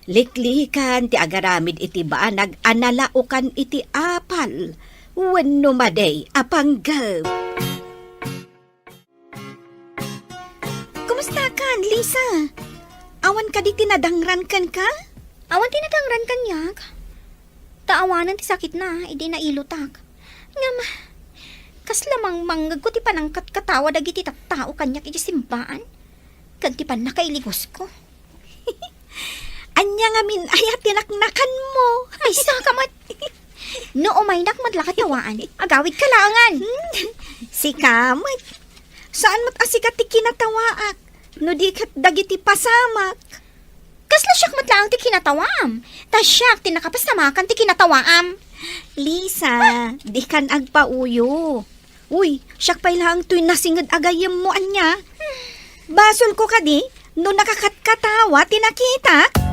Liklikan ti agaramid iti banag a nalaokan iti apal wenno madi a panggep. Kumustakan, Lisa? Awan kadi ti nadangran kenka? Awan ti nadangran kaniak. Ta awanen ti sakitna idi nailotak. Ngem, kasla mangmangngegko ti panangkatkatawa dagiti tattao kaniak iti simbaan, ken ti pannakailigusko. Ania ngamin aya ti naknakanmo? Ay, saka met. No umaynak met la katawaan, agawidka laengen. Hmm, sika met. Saan met a sika ti kinatawaak, no di ket dagiti pasamak. Kasla siak met laeng ti kinatawaam, ta siak ti nakapasamakan ti kinatawaam. Lisa, dikan agpauyo. Uy, siak pay laeng toy nasinged a gayyemmo, ania? Basolko kadi no nakakatkatawa ti nakitak?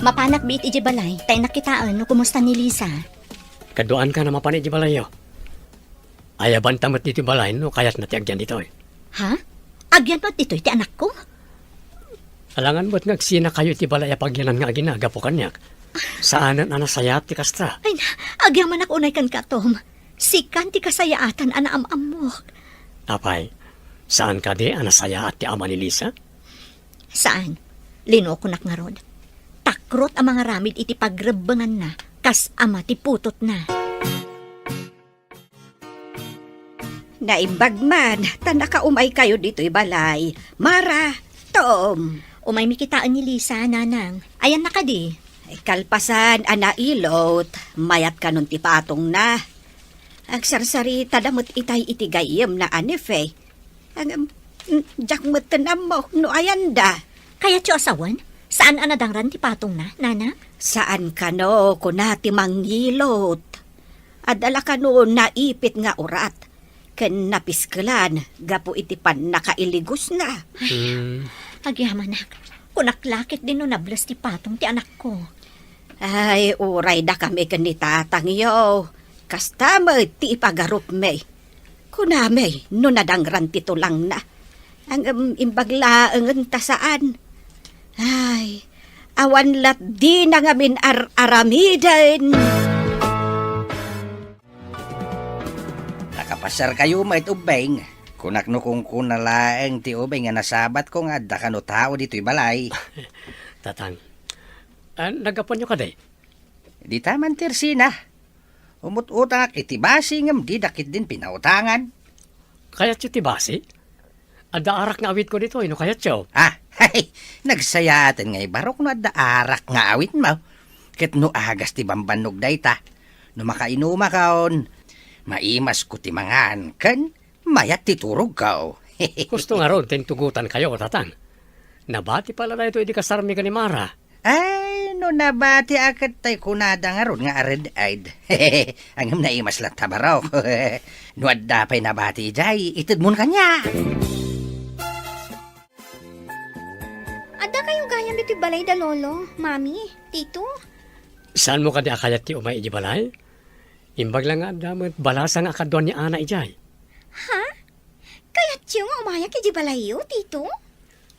Mapanak biit idiay balay, ta innak kitaen no kumusta ni Lisa. Kaduaanka a mapan idiay balayyo. Ayabanta met ditoy balay no kayatna ti agyan ditoy. Ha? Agyan met ditoy ti anakko? Alangan met nga agsinakayo iti balay a pagyanan nga agina gapu kaniak. Saanen a nasayaat ti kasta. Ay, agyamanak unay kenka, Tom. Sikan ti kasayaatan a naam-ammok. Apay, saan kadi a nasayaat ti ama ni Lisa? Saan. Linokonak ngarud. Takrot a mangaramid iti pagrebbenganna kas ama ti putotna. Naimbag man ta nakaumaykayo ditoy balay, Mara, Tom. Umaymi kitaen ni Lisa, Nanang. Ayanna kadi? Kalpasan a nailot, mayat kanon ti patongna. Agsarsaritada met itay iti gayyemna a Nefe. Ngem, mm, diak metten ammo no ayanda. Kayatyo a sawen? Saan a nadangran ti patongna, Nanang? Saan kano, kuna ti mangilot. Adda la kano naipit nga urat ken napiskelan gapu iti pannakailigusna. Hmm. Agyamanak, kunak la ketdi no nables ti patong ti anakko. Ay, uray dakami ken ni tatangyo. Kasta met ti ipagarupmi. Kunami no nadangran ti tulangna. Ngem imbag laengen ta saan. Ay, awan lat dina ngamin ar-aramiden. Nakapasiarkayo met, Ubing. Kunak no kunkuna laeng ti ubing a nasabatko nga adda kano tao ditoy balay. Tatang, ah, naggapuanyo kadi? Dita man ti ersina. Umut-utangak iti basi ngem dida ketdin pinautangan. Kayatyo ti basi? Adda arak nga awitko ditoy, no kayatyo. Ah, hay, nagsayaaten nga ibarok no adda arak nga awitmo. Ket no agas ti bambannog dayta, no makainumakon, maimasko ti mangan ken mayat ti turogko. Gusto ngarud ti intugotankayo, Tatang. Nabati pay la daytoy idi kasarmi ken ni Mara. Ay, no nabati a ket tay kunada ngarud nga a red-eyed. Ngem naimas latta barok. No adda pay nabati idiay, itedmon kaniak. Adda kayo gayam ditoy balay da Lolo, Mami, Tito? Saanmo kadi a kayat ti umay idiay balay? Imbag la nga adda met balasang a kaduan ni Ana idiay. Ha? Kayatyo nga umayak idiay balayyo, Tito?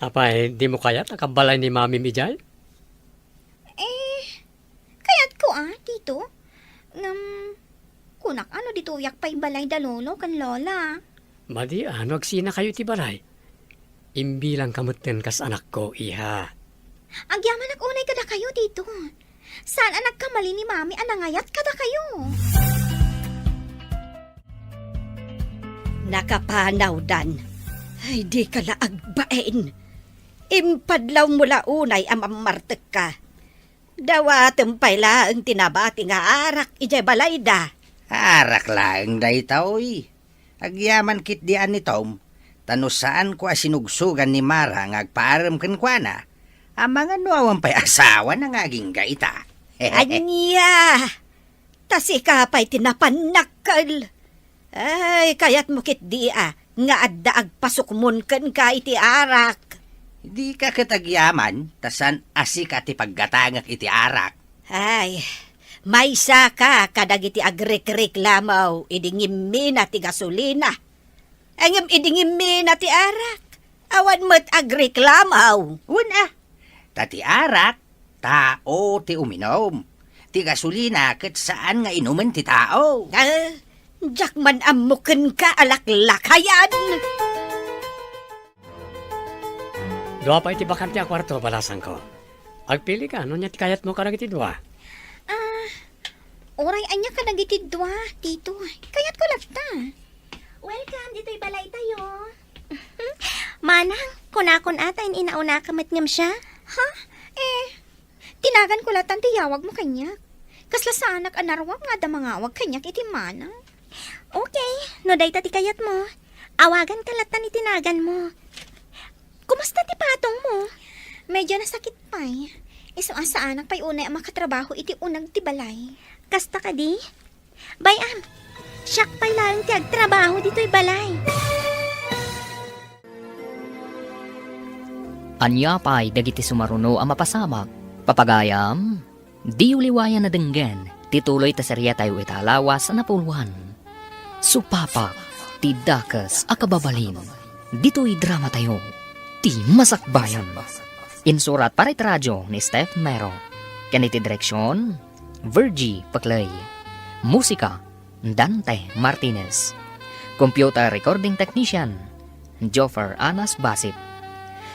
Apay, dimo kayat a kabalay ni Mamim idiay? Eh, kayatko a, Tito. Ngem, kunak a no ditoyak pay balay da Lolo ken Lola. Madi a no agsinakayo iti balay. Imbilangka metten kas anakko, iha. Agyamanak unay kadakayo, Tito. Saan a nagkamali ni Mami a nangayat kadakayo? Nakapanawdan. Ay, dika la agbain. Impadlawmo la unay a mammartekka. Dawatem pay laeng ti nabati nga arak idiay balayda. Arak laeng daytoy. Agyaman ketdi a ni Tom, ta no saanko a sinugsugan ni Mara nga agpaarem kenkuana, amangan no awan pay asawana nga agingga ita. Ania? Ta sika pay ti napannakkel. Ay, kayatmo ketdi a nga adda agpasukmon kenka iti arak. Dika ket agyaman, ta saan a sika ti paggatangek iti arak. Ay, maysaka kadagiti agrikriklamo idi ngimmina ti gasolina. Ngem idi ngimmina ti arak, awan met agreklamaw. Wen a, ta ti arak, tao ti uminum. Ti gasolina ket saan nga inumen ti tao. Ah, diak man ammo kenka a laklakayan. Dua pay ti bakante a kuarto, balasangko. Agpili ka, no ania ti kayatmo kadagiti dua? Ah, uray ania kadagiti dua, Tito. Kayatko latta. Welcome ditoy balaytayo. Manang, kunakon a ta in-inaunaka met ngem siya? Ha? Eh, tinaganko latta ti yawagmo kaniak. Kasla saanak a naruam nga adda mangawag kaniak iti manang. Okay, no dayta ti kayatmo, awaganka latta iti naganmo. Kumusta ti patongmo? Medyo nasakit pay. Isu a saanak pay unay a makatrabaho iti uneg ti balay. Kasta kadi? Bay-am, siak pay laeng ti agtrabaho ditoy balay. Ania pay dagiti sumaruno a mapasamak? Papagayam, diyo liwayan a denggen ti tuloy ta seriatayo ita a lawas a napuloan. Supapak ti dakes a kababalin. Ditoy dramatayo, ti Masakbayan. Insurat para iti radio ni Steph Mero. Ken iti direksion, Virgie Paclay. Musika, Dante Martinez. Computer recording technician, Joffer Anas Basit.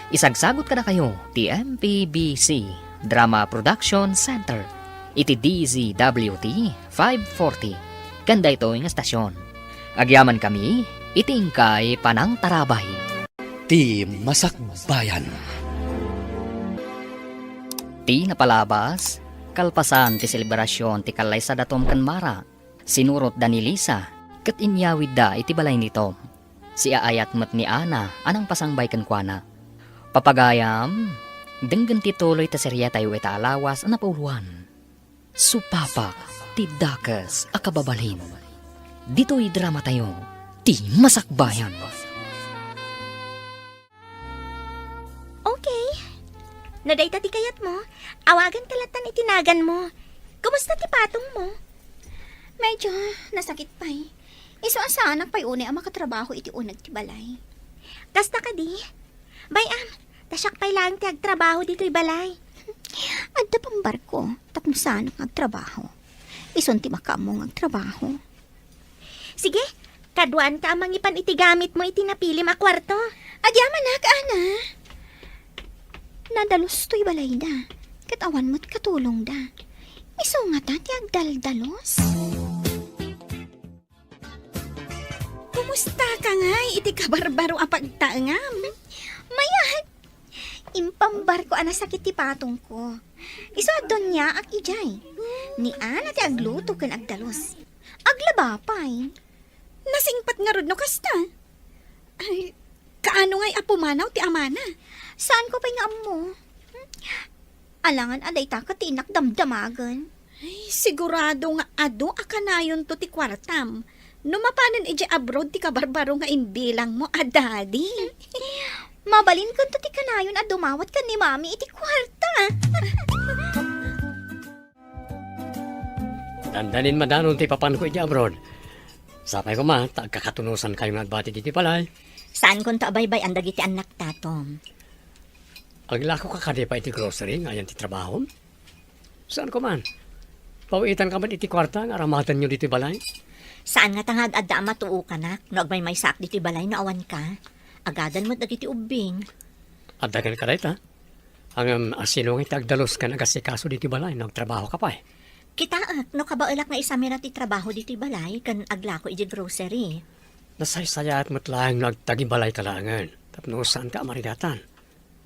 Isagsagut kadakayo ti M P B C Drama Production Center iti D Z W T five forty ken daytoy nga stasyon. Agyamankami iti inkay panangtarabay. Ti Masakbayan. Ti napalabas, kalpasan ti selebrasyon ti kallaysa da Tom ken Mara, sinurotda ni Lisa ket inyawidda iti balay ni Tom. Siaayat met ni Ana a nangpasangbay kenkuana. Papagayam, denggen ti tuloy ta seriatayo ita a lawas a napuloan. Supapak ti dakes a kababalin. Ditoy dramatayo, ti Masakbayan. Okay. No dayta ti kayatmo, awaganka latta iti naganmo. Kumusta ti patongmo? Medyo nasakit pay. Isu a saanak pay unay a makatrabaho iti uneg ti balay. Kasta kadi? Bay-am, ta siak pay laeng ti agtrabaho ditoy balay. Adda pambarko tapno saanak nga agtrabaho. Isun ti makaammo nga agtrabaho. Sige, kaduaanka a mangipan iti gamitmo iti napilim a kuarto. Agyamanak, Ana. Nadalus toy balayda, ket awan met katulongda. Isu ngata ti agdaldalos. Kumustaka ngay iti kabarbaro a pagtaengam? Mayat! Impambarko a nasakit ti patongko. Isu a doniaak idiay. Ni Ana ti agluto ken agdalus. Aglaba pay. Nasingpet ngarud no kasta. Ay, kaano ngay a pumanaw ti amana? Saanko pay nga ammo. Alangan a dayta ket ti innak damdamagen. Ay, sigurado nga adu a kanayonto ti kuartam no mapanen idiay abroad ti kabarbaro nga imbilangmo a daddy. Mabalinkonto ti kanayon a dumawat ken ni Mami iti kuarta. Dandanin madanon ti papanko idiay abroad. Sapay koma ta agkakatunosankayo nga agbati ditoy balay. Saankonto a baybay-an dagiti annakta, Tom. Aglakoka kadi pay iti grocery nga ayan ti trabahom? Saanko man. Pawiitanka met iti kuarta nga aramatenyo ditoy balay? Saan ngata nga ad-adda a matuokanak no agmaymaysaak ditoy balay no awanka. Agadan met dagiti ubbing. Adda kenka dayta? Ngem asino nga iti agdalus ken agasikaso ditoy balay no agtrabahoka pay? Kitaek no kabaelak nga isamira ti trabaho ditoy balay ken aglako idiay grocery. Nasaysayaat met laeng no agtagibalayka laengen tapno saanka a marigatan.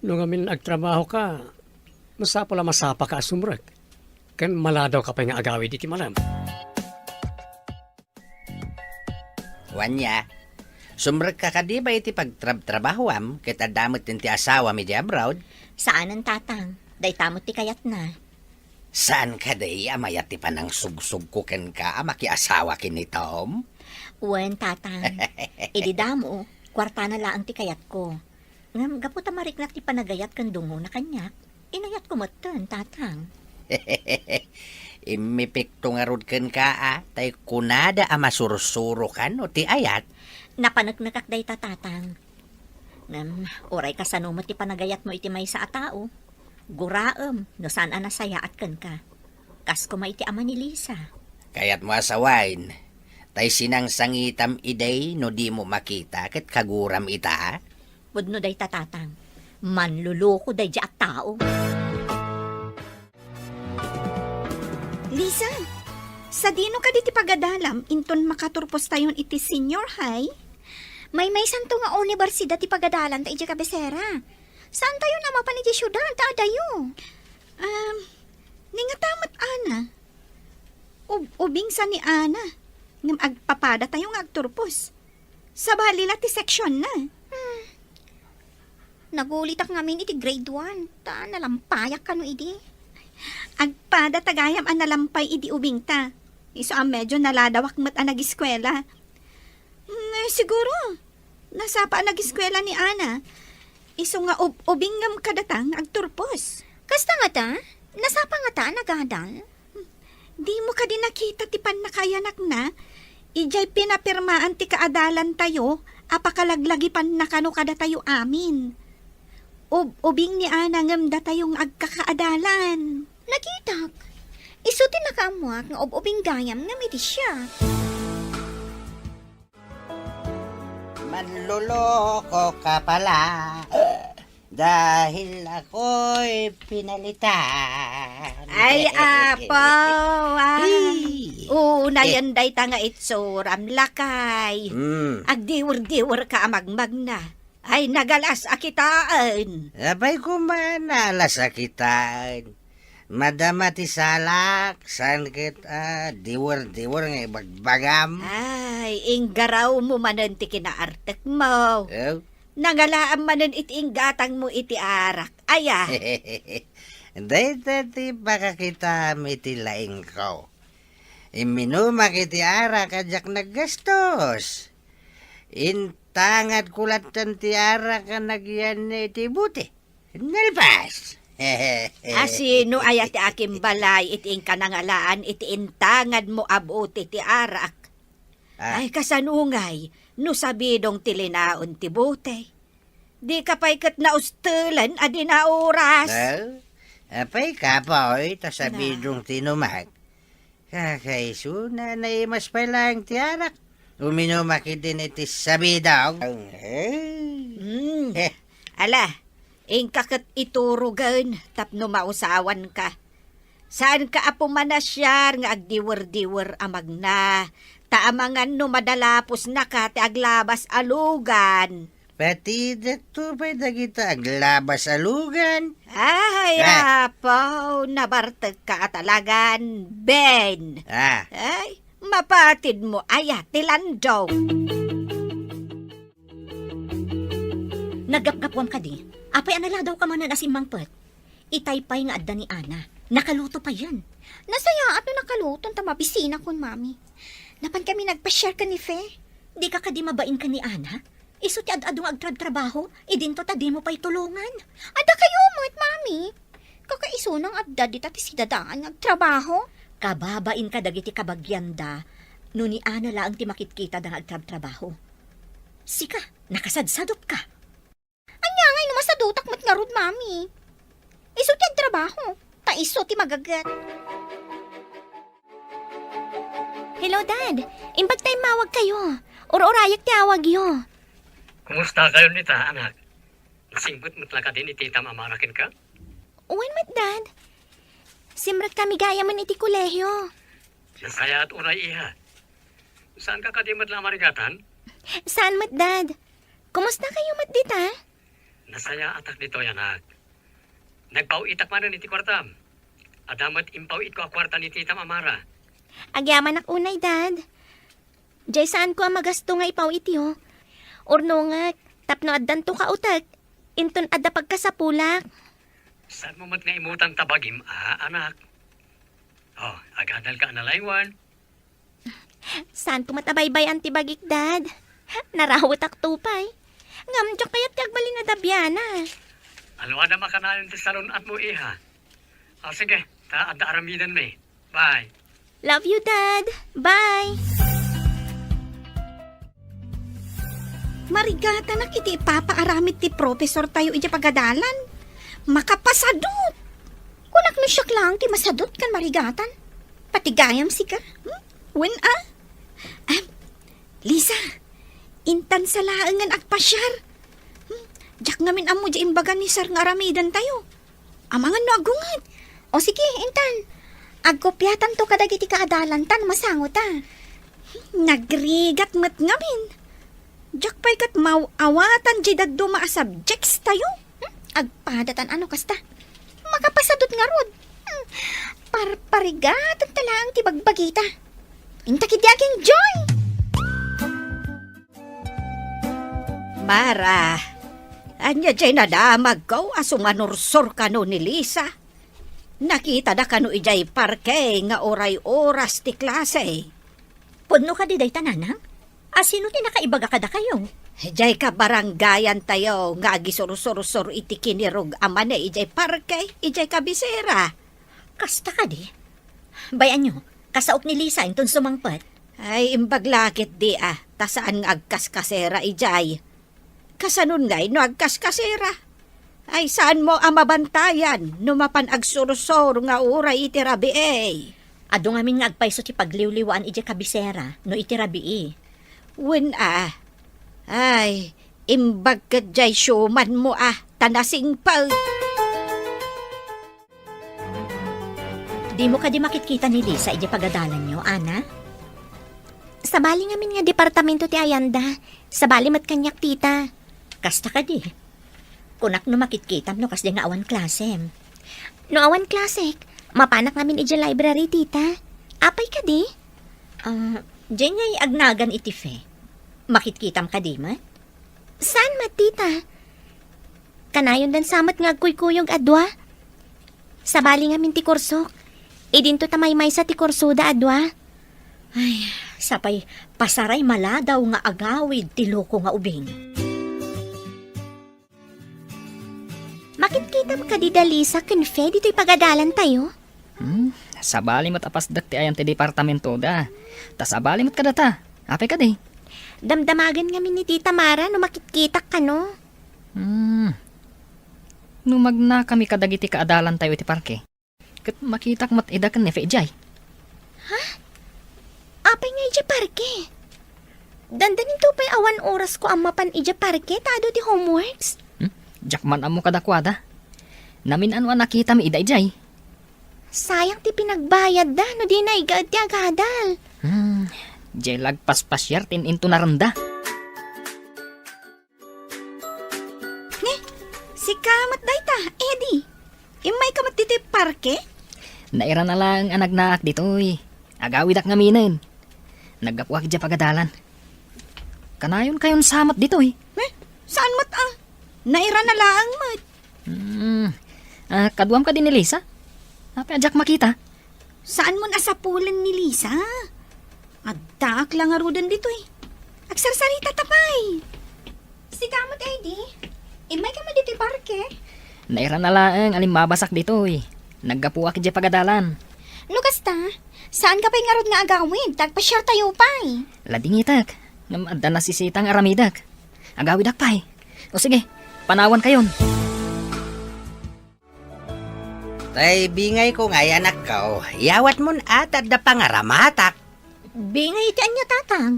No ngamin agtrabahoka, masapul a masapaka a sumrek ken maladawka pay nga agawid iti malem. Wen a, sumrekka kadi pay iti pagtrabtrabahoam ket adda met ti asawam idiay abroad? Saanen, Tatang. Dayta met ti kayatna. Saan kadi a mayat ti panangsugsugko kenka a makiasawa ken ni Tom? Wen, Tatang. Idi damo, kuartana laeng ti kayatko. Ngem gapu ta mariknak ti panagayat ken dungona kaniak, inayatko metten, Tatang. Immipikto ngarud kenka a, tay kunada a masursuro kano ti ayat? Napaneknekak dayta, Tatang. Ngem, uray kasano met ti panagayatmo iti maysa a tao, guraem no saan a nasayaat kenka. Kas koma iti ama ni Lisa. Kayatmo a sawen, tay sinangsangitam idi no dimo makita ket kaguram ita? Pudno dayta, tatang. Manluloko daydi a tao. Lisa, sadino kadi ti pagadalam inton makaturpostayon iti senior high? Maymaysanto nga universidad ti pagadalanta idiay kabesera. Saantayon a mapan idiay siudad ta adayo. Um, ni ngata met Ana. Ub-, ubing sa ni Ana. Ngem agpapadatayo nga agturpos. Sabali la ti seksionna. Hmm. Nagulitak ngamin iti grade one, ta nalampayak kano idi. Agpadata gayam a nalampay idi ubingta. Isu a medyo naladawak met a nagiskuela. Mm, siguro, nasapa a nagiskuela ni Ana. Isu nga ub-, ubing ngem kadata nga agturpos. Kasta ngata? Nasapa ngata a nagadal? Dimo kadi nakita ti pannakaayanakna? Idiay pinapirmaan ti kaadalantayo a pakalaglagipanna kano kadatayo amin. Ub-, ubing ni Ana ngem datayo nga agkakaadalan. Nakitak. Isu ti nakaammoak nga ub-ubing gayam ngem iti siak. Manloloko ka pala. Dahil ako'y pinalitan. Ay, apo, ah. Hey! Unayen dayta nga itsuram, lakay. Mm. Agdiwer-diwer ka a magmagna. Ay, nagalas a kitaen. Apay koma, nagalas a kitaen. Madama ti salak, saan ket, ah, diwer-diwer nga ibagbagam. Ay, inggaraw mo manen ti kinaartek mo. Eh? Nangalaam manen iti inggatang mo iti arak. Aya? Dayta ti pakakitaam iti laingko. Imminumak iti arak a diak naggastos. Intangadko latten ti arak a nagyan iti bote. Nalpas! Asino aya ti akimbalay iti inka nangalaan iti intangadmo a bote ti arak? Ah. Ay, kasano ngay, no sabidong ti linaon ti bote? Dika pay ket naustelen a di nauras. Well, apay kapoy, ta sabidong ti inumak. Kakaisuna, naimas pay laeng ti arak. Uminumak idin iti sabidong. Hmm. Eh. Ala, inka ket iturogen tapno mausawanka. Saanka a pumanasiar nga agdiwer-diwer a magna, ta amangan no madalaposnaka ti aglabas a lugan. Patidekto pay dagita aglabas a lugan. Ay, ah. Apo, nabartekka a talagan, Ben. Ah. Ay, mapatid mo aya ti landong. Naggapgapuam kadi, apay a naladawka manen a simmangpet? Itay pay nga adda ni Ana, nakaluto payen. Nasayaat no nakaluton ta mabisinakon, Mami. Napan kami nagpasiar ken ni Fe. Dika kadi mabain ken ni Ana? Isu ti ad-adu nga agtrabtrabaho, idinto ta dimo pay tulongan. Adda kayo met, Mami. Kakaisuna nga adda dita ti sidadaan nga agtrabaho. Kababain ka dagiti kabagianda, no ni Ana laeng ti makitkitada nga agtrabtrabaho. Sika, nakasadsadop ka. Ania ngay no masadutak met ngarud, Mami? Isu ti agtrabaho, ta isu ti magaget. Hello, Dad. Imbag ta immawag kayo. Ur-urayek ti awagyo. Kumusta kayo nita, anak? Nasingpet met la kadin ni Tita Mama kenka? Wen met, Dad. Simrek kami gayamen iti kolehio. Nasayaat unay, iha. Saanka kadi met la a marigatan? Saan met, Dad. Kumusta kayo met dita? Nasayaatak ditoy, anak. Nagpaw-itak manen iti kuartam. Adda met impaw-itko a kuarta ni Tita Mama. Agyamanak unay, Dad. Jay saanko a magasto nga ipaw-ityo. Urnongek, tapno addanto kautek, inton adda pagkasapulak. Saanmo met nga imutang ta bagim a, anak? Oh, agadalka a nalaingwan. Saanko met a baybay-an ti bagik, Dad. Narawetakto pay. Ngem diak kayat ti agbalin a dabiana. Alwadam a kanayon ti salun-atmo, iha. Ah, sige, ta adda aramidenmi. Bye. Love you, Dad. Bye. Marigatanak iti ipapaaramid ti profesortayo idiay pagadalan. Makapasadut! Kunak no siak laeng ti masadut ken marigatan. Pati gayam sika. Hmm? Wen a? Em, Lisa, intan sa laengen agpasiar. Hmm? Diak ngamin ammo diay imbaga ni Sir nga aramidentayo. Amangan no aggunget. O sige, intan. Agkopiatanto kadagiti kaadalan ta no masango ta. Nagrigat met ngamin. Diak pay ket maaw-awatan diay dadduma a subjects tayo. Hmm? Agpadatan ano kasta. Makapasadut ngarud. Hmm. Parparigatan ta laeng ti bagbagita. Inta ketdi ag-enjoy! Mara, ania diay nadamagko a sumanursor kano ni Lisa? Nakitada kano idiay parke nga uray oras ti klase? Pudno kadi dayta, nanang? A sino ti nakaibaga kadakayo? Diay kabarangayantayo nga agisursursor iti kinirog a mani idiay parke, idiay kabisera. Kasta kadi? Bay-anyo, kasaok ni Lisa inton sumangpet. Ay, imbag la ketdi a, ta saan nga agkaskasera idiay. Kasanon ngay no agkaskasera? Ay, saanmo a mabantayan no mapan agsursor nga uray iti rabii? Adu ngamin nga agpayso ti pagliwliwaan idiay kabisera no iti rabii. Wen a. Ay, imbag ket diay siumanmo a, ta nasingpet. Dimo kadi makitkita ni Lisa idiay pagadalanyo, Ana? Sabali ngamin nga departamento ti ayanda. Sabali met kaniak, tita. Kasta kadi. Kunak no makitkitam no kasdi nga awan klasem. No awan klasek, mapanak ngamin idiay library, tita. Apay kadi? Ah, diay ngay agnagan iti Fe. Makitkitam kadi met? Saan met, tita? Kanayon dansa met nga agkuykuyog a dua. Sabali ngamin ti kursok. Idinto ta maymaysa ti kursoda a dua. Ay, sapay pasaray maladaw nga agawid ti loko nga ubing. Makitkitam kadi da Lisa ken Fe ditoy pagadalantayo? Hmm, sabali met a pasdek ti ayan ti departamentoda. Ta sabali met kadata. Apay kadi? Damdamagen ngamin ni Tita Mara no makitkitak kano. Hmm. No magnakami kadagiti kaadalantayo iti parke, ket makitak met ida ken ni Fe idiay. Ha? Apay nga idiay parke? Dandaninto pay awan orasko a mapan idiay parke ta adu ti homeworks? Hmm? Diak man ammo kadakuada. Namin-ano a nakitami ida idiay. Sayang ti pinagbayadda no di naigaed ti agadal. Hmm, diay la agpaspasiar ti in-intonarenda. Ne, sika met dayta, Eddie. Immayka met ditoy parke? Nairana laeng a nagnaak ditoy. Agawidak ngaminen. Naggapuak idiay pagadalan. Kanayonkayon sa met ditoy. Eh, saan met a? Nairana laeng met. Hmm. Ah, kaduam kadi ni Lisa? Apay a diak makita? Saanmon a sapulen ni Lisa? Addaak la ngaruden ditoy. Agsarsarita ta pay. Sika met, Eddie. Immayka met ditoy parke? Nairana laeng a limmabasak ditoy. Naggapuak idiay pagadalan. No kasta, saanka pay ngarud nga agawid ta agpasiartayo pay? Ladingitek. Ngem adda nasisita nga aramidek. Agawidak pay. O sige, panawankayon. Tay bingayko ngay, anakko, yawatmon a ta adda pangaramatak. Bingay iti ania, tatang?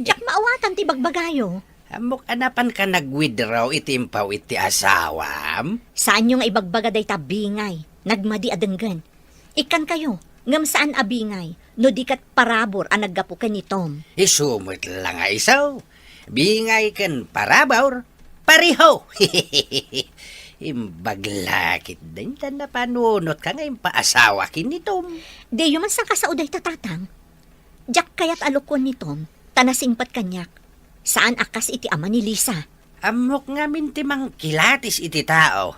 Diak maawatan ti bagbagayo. Ammok a napanka nag-withdraw iti impaw iti asawam? Saanyo nga ibagbaga dayta bingay. Nagmadi a denggen. Ikkankayo, ngem saan a bingay, no di ket parabur a naggapu ken ni Tom. Isu met la nga isu. Bingay ken parabur, pareho. Imbag la ketdi ta napanunotka nga impaasawa ken ni Tom. Diyo man sangkasao dayta, tatang. Diak kayat a lokoen ni Tom, ta nasingpet kaniak. Saan a kas iti ama ni Lisa. Ammok ngamin ti mangkilatis iti tao.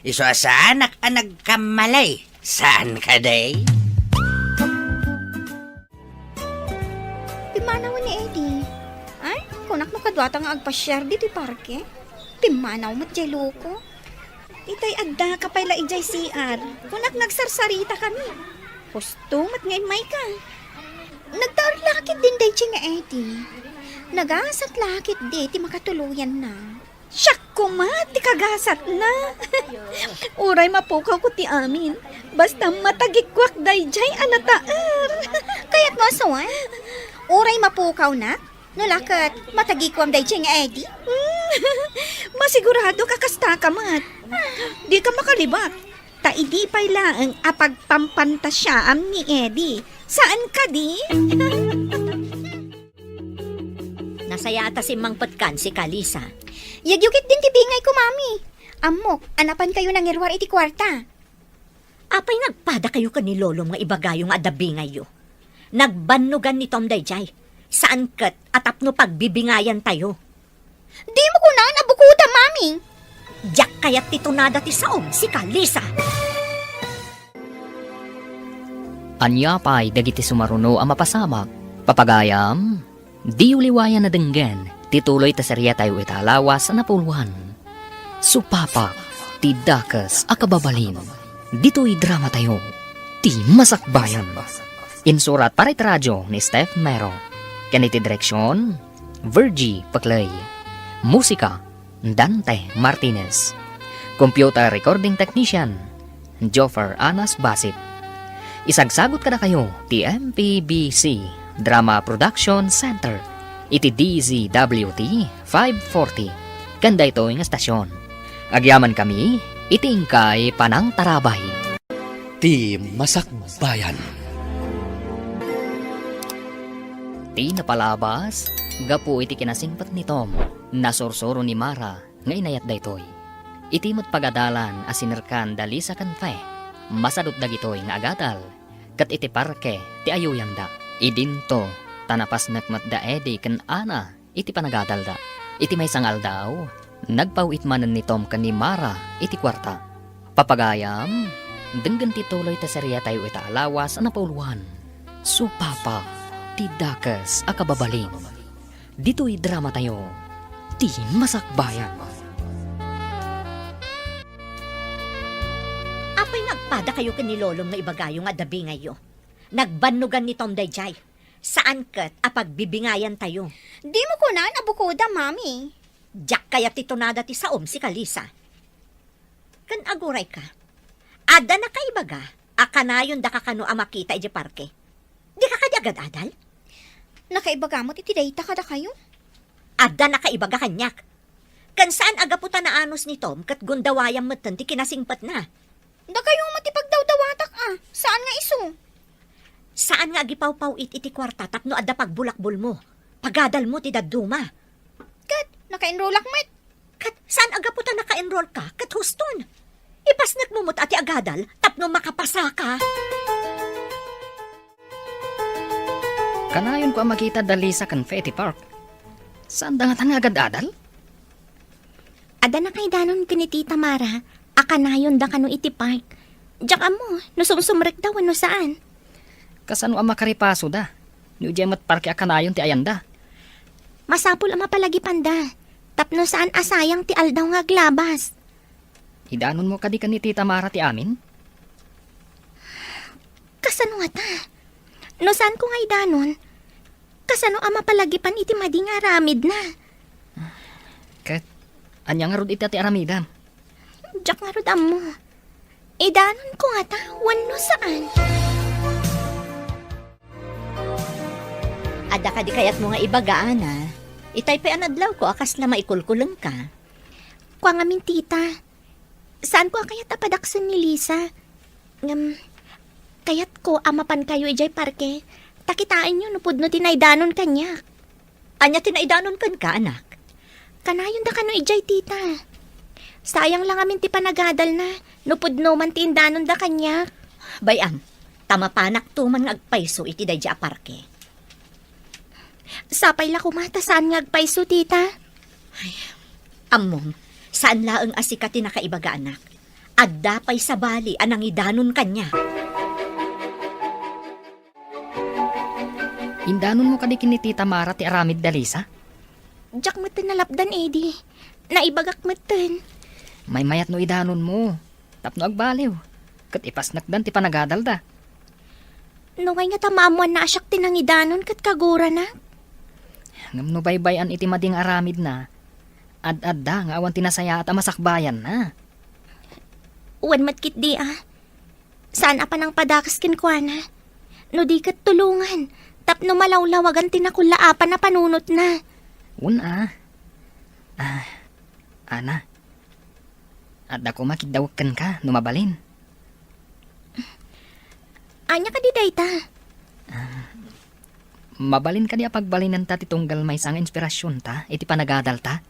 Isu a saanak a nagkammalay. Saan kadi? Pimmanawen ni Eddie. Ay, kunak no kaduata nga agpasiar ditoy parke. Pimmanaw met diay loko. Itay addaka pay la idiay C R. Kunak nagsarsaritakami. Husto met nga immayka. Nagtaer la ketdin daydiay nga Eddie. Nagasat la ketdi ti makatuloyanna. Siak koma ti kagasatna. Uray mapukawko ti amin, basta matagikuak daydiay a nataer. Kayatmo a suan? Uray mapukawnak, no la ket matagikuam daydiay nga Eddie? Masiguradok a kastaka met. Dika makalibak. Ta idi pay laeng a pagpampantasiaam ni Eddie, saan kadi? Nasayaat a simmangpetkan, sika, Lisa. Yagyugitdin ti bingayko, Mami. Ammok a napankayo nangiruar iti kuarta. Apay nga agpadakayo ken ni Lolom nga ibagayo nga adda bingayyo? Nagbannogan ni Tom daydiay. Saan ket a tapno pagbibingayantayo. Dimo kunan a bukodam, Mami. Diak kayat ti tunada ti saom, sika, Lisa. Ania pay dagiti sumaruno a mapasamak? Papagayam, diyo liwayan a denggen ti tuloy ta seriatayo ita a lawas a napuloan. Supapak ti dakes a kababalin. Ditoy dramatayo, ti Masakbayan. Insurat para iti radio ni Steph Mero. Ken iti direksion, Virgie Peclay. Musika, Dante Martinez. Computer recording technician, Joffer Anas Basit. Isagsagut kadakayo ti M P B C Drama Production Center iti D Z W T five forty ken daytoy nga stasyon. Agyamankami iti inkay panangtarabay. Ti Masakbayan. Ti napalabas, gapu iti kinasingpet ni Tom, nasursuro ni Mara nga inayat daytoy. Iti met pagadalan a sinerkan da Lisa ken Fe, masadut dagitoy nga agadal, ket iti parke ti ayuyanda. Idinto, ta napasnek met da Eddie ken Ana iti panagadalda. Iti maysa nga aldaw, nagpaw-it manen ni Tom ken ni Mara iti kuarta. Papagayam, denggen ti tuloy ta seriatayo ita a lawas a napauluan. Supapa ti dakes a kababalin. Ditoy dramatayo, ti Masakbayan. Apay nga agpadakayo ken ni Lolom nga ibagayo nga adda bingayyo? Nagbannogan ni Tom daydiay. Saan ket a pagbibingayantayo. Dimo kunan a bukodam, Mami. Diak kayat ti tunada ti saom, sika, Lisa. Ken agurayka, adda nakaibaga a kanayon daka kano a makita idiay parke. Dika kadi agad-adal? Nakaibaga met iti dayta kadakayo? Adda nakaibaga kaniak. Ken saan a gapu ta naanus ni Tom ket gundawayam metten ti kinasingpetna. Dakayo met ti pagdawdawatak a, saan nga isu? Saan nga agipawpaw-it iti kuarta tapno adda pagbulakbolmo, pagadalmo ti dadduma. Ket naka-enrollak met. Ket saan a gapu ta naka-enrollka ket huston. Ipasnekmo met a ti agadal tapno makapasaka. Kanayonko a makita da Lisa ken Fe iti park. Saanda ngata nga agad-adal? Adda nakaidanon ken ni Tita Mara a kanayonda kano iti park. Diak ammo no sumsumrekda wenno saan. Kasano a makaripasoda no idiay met parke a kanayon ti ayanda? Masapul a mapalagipanda tapno saan a sayang ti aldaw nga aglabas. Idanonmo kadi ken ni Tita Mara ti amin? Kasano ngata? No saanko nga idanon, kasano a mapalagipan iti madi nga aramidna? Ket ania ngarud ita ti aramidam? Diak ngarud ammo. Idanonko ngata wenno saan? Adda kadi kayatmo nga ibaga, Ana? Itay pay a nadlawko a kasla maikulkulengka. Kua ngamin, tita. Saanko a kayat a padaksen ni Lisa. Ngem, kayatko a mapankayo idiay parke, ta kitaenyo no pudno ti naidanon kaniak. Ania ti naidanon kenka, anak? Kanayonda kano idiay, tita. Sayang la ngamin ti panagadalna, no pudno man ti indanonda kaniak. Bay-am, ta mapanakto man nga agpayso iti daydiay a parke. Sapay la koma ta saan nga agpayso, tita. Ay, ammom, saan laeng a sika ti nakaibaga, anak. Adda pay sabali a nangidanon kaniak. Indanonmo kadi ken ni Tita Mara ti aramid da Lisa? Diak metten nalapdan, Eddie. Naibagak metten. Maymayat no idanonmo. Tapno agbaliw, ket ipasnekdan ti panagadalda. Nuay ngata maammoanna a siak ti nangidanon ket kagurana? Ngem no baybay-an iti madi nga aramidna, ad-adda nga awan ti nasayaat a masakbayanna. Wen met ketdi a, saan a panangpadakes kenkuana. No di ket tulongan, tapno malawlawagan ti nakullaapan a panunotna. Wen a. Ah, Ana, adda koma kiddawek kenka no mabalin. Ania kadi dayta? Mabalin kadi a pagbalinenta ti tunggal maysa nga inspirasionta iti panagadalta?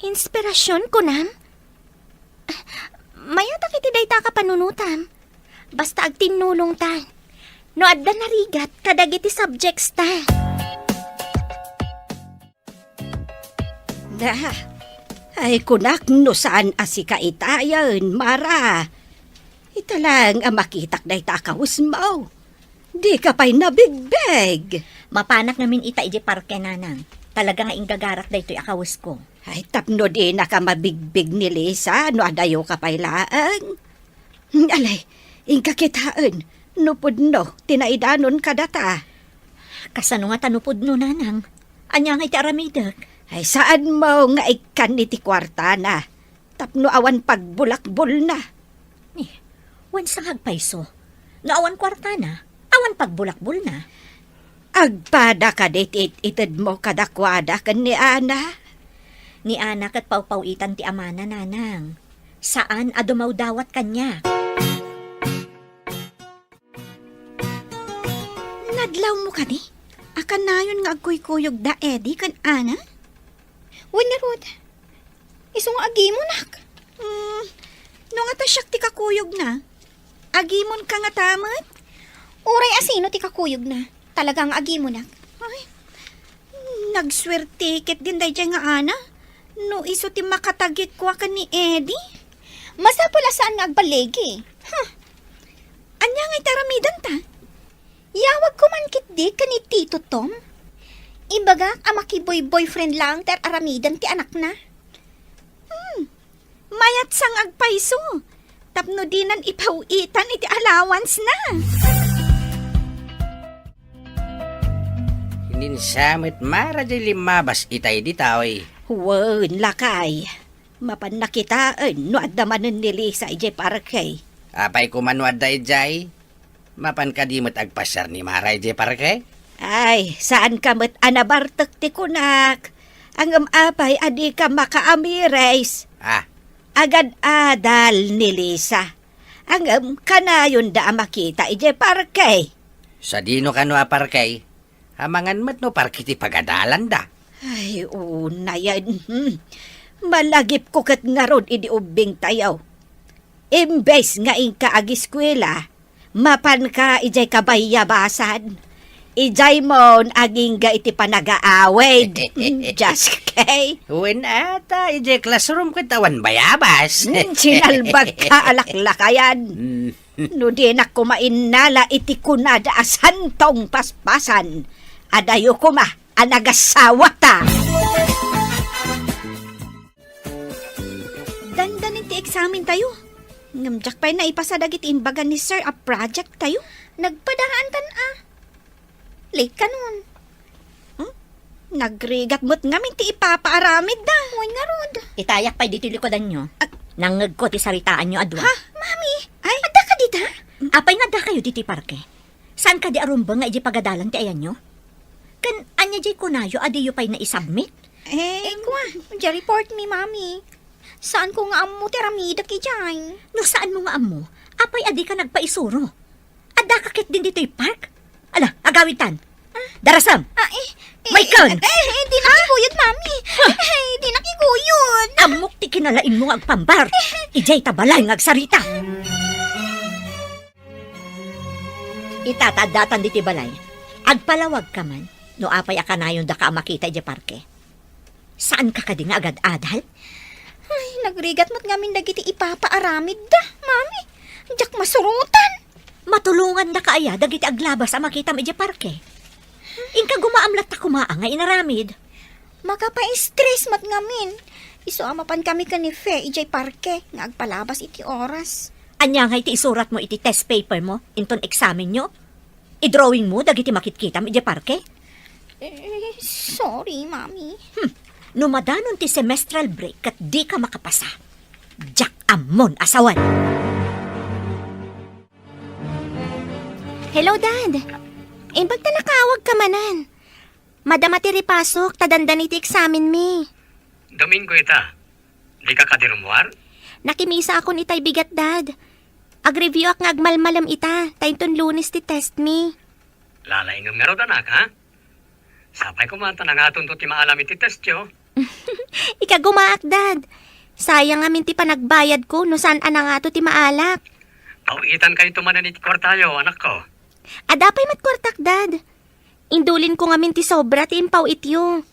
Inspirasion, kunam? Mayatak iti dayta a kapanunotam. Basta agtinnulongta. No adda narigat kadagiti subjects ta. Da, ay kunak no saan a sika itayen, Mara. Ita lang a makitak dayta a kawesmo. Dika pay nabigbig. Mapanak ngamin ita idiay parke, Nanang. Talaga nga inggagarak daytoy a kawesko. Ay, tapno dinaka mabigbig ni Lisa no adayoka pay laeng. Alay, inka kitaen, no pudno ti naidanon kadata. Kasano nga ta no pudno, Nanang? Ania nga iti aramidek? Ay, saanmo nga ikkan iti kuartana tapno awan pagbulakbolna. Ni, wen sa nga agpayso. No awan kuartana, awan pagbulakbolna. Agpada kadi ti it-itedmo kadakuada ken ni Ana? Ni Ana ket pawpaw-itan ti amana, Nanang. Saan a dumawdawat kaniak. Nadlawmo kadi a kanayon nga agkuykuyogda Eddie ken Ana? Wen ngarud, isu nga agimunak. Hmm, no nga ta siak ti kakuyogna, agimonka ngata met? Uray a sino ti kakuyogna, talaga nga agimonak. Ay, nagsuerte ketdin daydiay nga Ana. No isu ti makatagikua ken ni Eddie, masapul a saan nga agballigi. Huh. Ania nga iti aramidenta? Yawagko man ketdi ken ni Tito Tom. Ibagak a makiboy-boyfriend laeng ti ar-aramiden ti anakna. Hmm. Mayat sa nga agpayso tapno dinan ipaw-itan iti allowance na. Ininsa met Mara diay limmabas itay ditoy. Wen, lakay. Mapanna kitaen no adda manen ni Lisa idiay parke. Apay koma no adda idiay? Mapan kadi met agpasiar ni Mara idiay parke? Ay, saanka met a nabartek ti kunak. Ngem apay a dika makaamires? Ah. Agad-adal ni Lisa. Ngem kanayonda a makita idiay parke. Sadino kano a parke? Amangan met no parke ti pagadalanda. Ay, unayen. Hmm. Malagipko ket ngarud idi ubbingtayo. Imbes nga inka agiskuela, mapanka idiay kabayabasan. Idiay mon agingga iti panagaawid. Hmm, just kay. Wen ata, idiay classroom ket awan bayabas. Hmm, sinalbagka a laklakayan. Hmm. No dinak koma innala iti kunada a santong paspasan, adayo koma a nagasawata. Dandanin ti eksamen tayo. Ngem diak pay naipasa dagiti imbaga ni Sir a project tayo. Nagpadaantan a. Late kanon. Hmm? Nagrigat met ngamin ti ipapaaramidda. Wen ngarud. Itayak pay ditoy likudanyo. Ag- Nangngegko ti saritaanyo a dua. Ha? Mami, ay, adda ka dita? Apay nga adda kayo ditoy parke? Saan kadi a rumbeng nga idiay pagadalan ti ayanyo? Ken ania diay kunayo a diyo pay naisubmit? Eh, eh, kua, diay report mi, Mami. Saanko nga ammo ti aramidek idiay. No saanmo nga ammo, apay a dika nagpaisuro? Adda ka ketdin ditoy park? Ala, agawidtan. Ah. Darasam! Ah, eh, eh, Michael! Eh, eh, dinak iguyod, Mami. Ah. Eh, dinak iguyod. Ammok ti kinalainmo nga agpambar. Eh. Idiay ta balay nga agsarita. Ita ta addatan ditoy balay. Agpalawagka man, no apay a kanayonda ka a makita idiay parke. Saanka kadi nga agad-adal? Ay, nagrigat met ngamin dagiti ipapaaramidda, Mami. Diak masurotan. Matulongandaka aya dagiti aglabas a makitam idiay parke? Inka gumaam latta koma nga inaramid. Makapa-stress met ngamin. Isu a mapan kami ken ni Fe idiay parke nga agpalabas iti oras. Ania nga iti isuratmo iti test papermo inton eksamenyo? Idrawingmo dagiti makitkitam idiay parke? Eh, sorry, Mami. Hmm, no madanon ti semestral break ket dika makapasa, diak ammon a sawen. Hello, Dad. Imbag ta nakaawagka manen. Madama ti ripasok, ta dandani ti eksamenmi. Domingo ita. Dika kadi rummuar? Nakimisaakon itay bigat, Dad. Agreviewak nga agmalmalem ita, ta inton Lunes ti testmi. Lalaingem ngarud, anak, ha? Sapay koma ta nangatonto ti maalam iti testyo. Ikagumaak, Dad. Sayang ngamin ti panagbayadko no saan a nangato ti maalak. Paw-itankayto manen iti kuartayo, anakko. Adda pay met kuartak, Dad. Indulinko ngamin ti sobra ti impaw-ityo.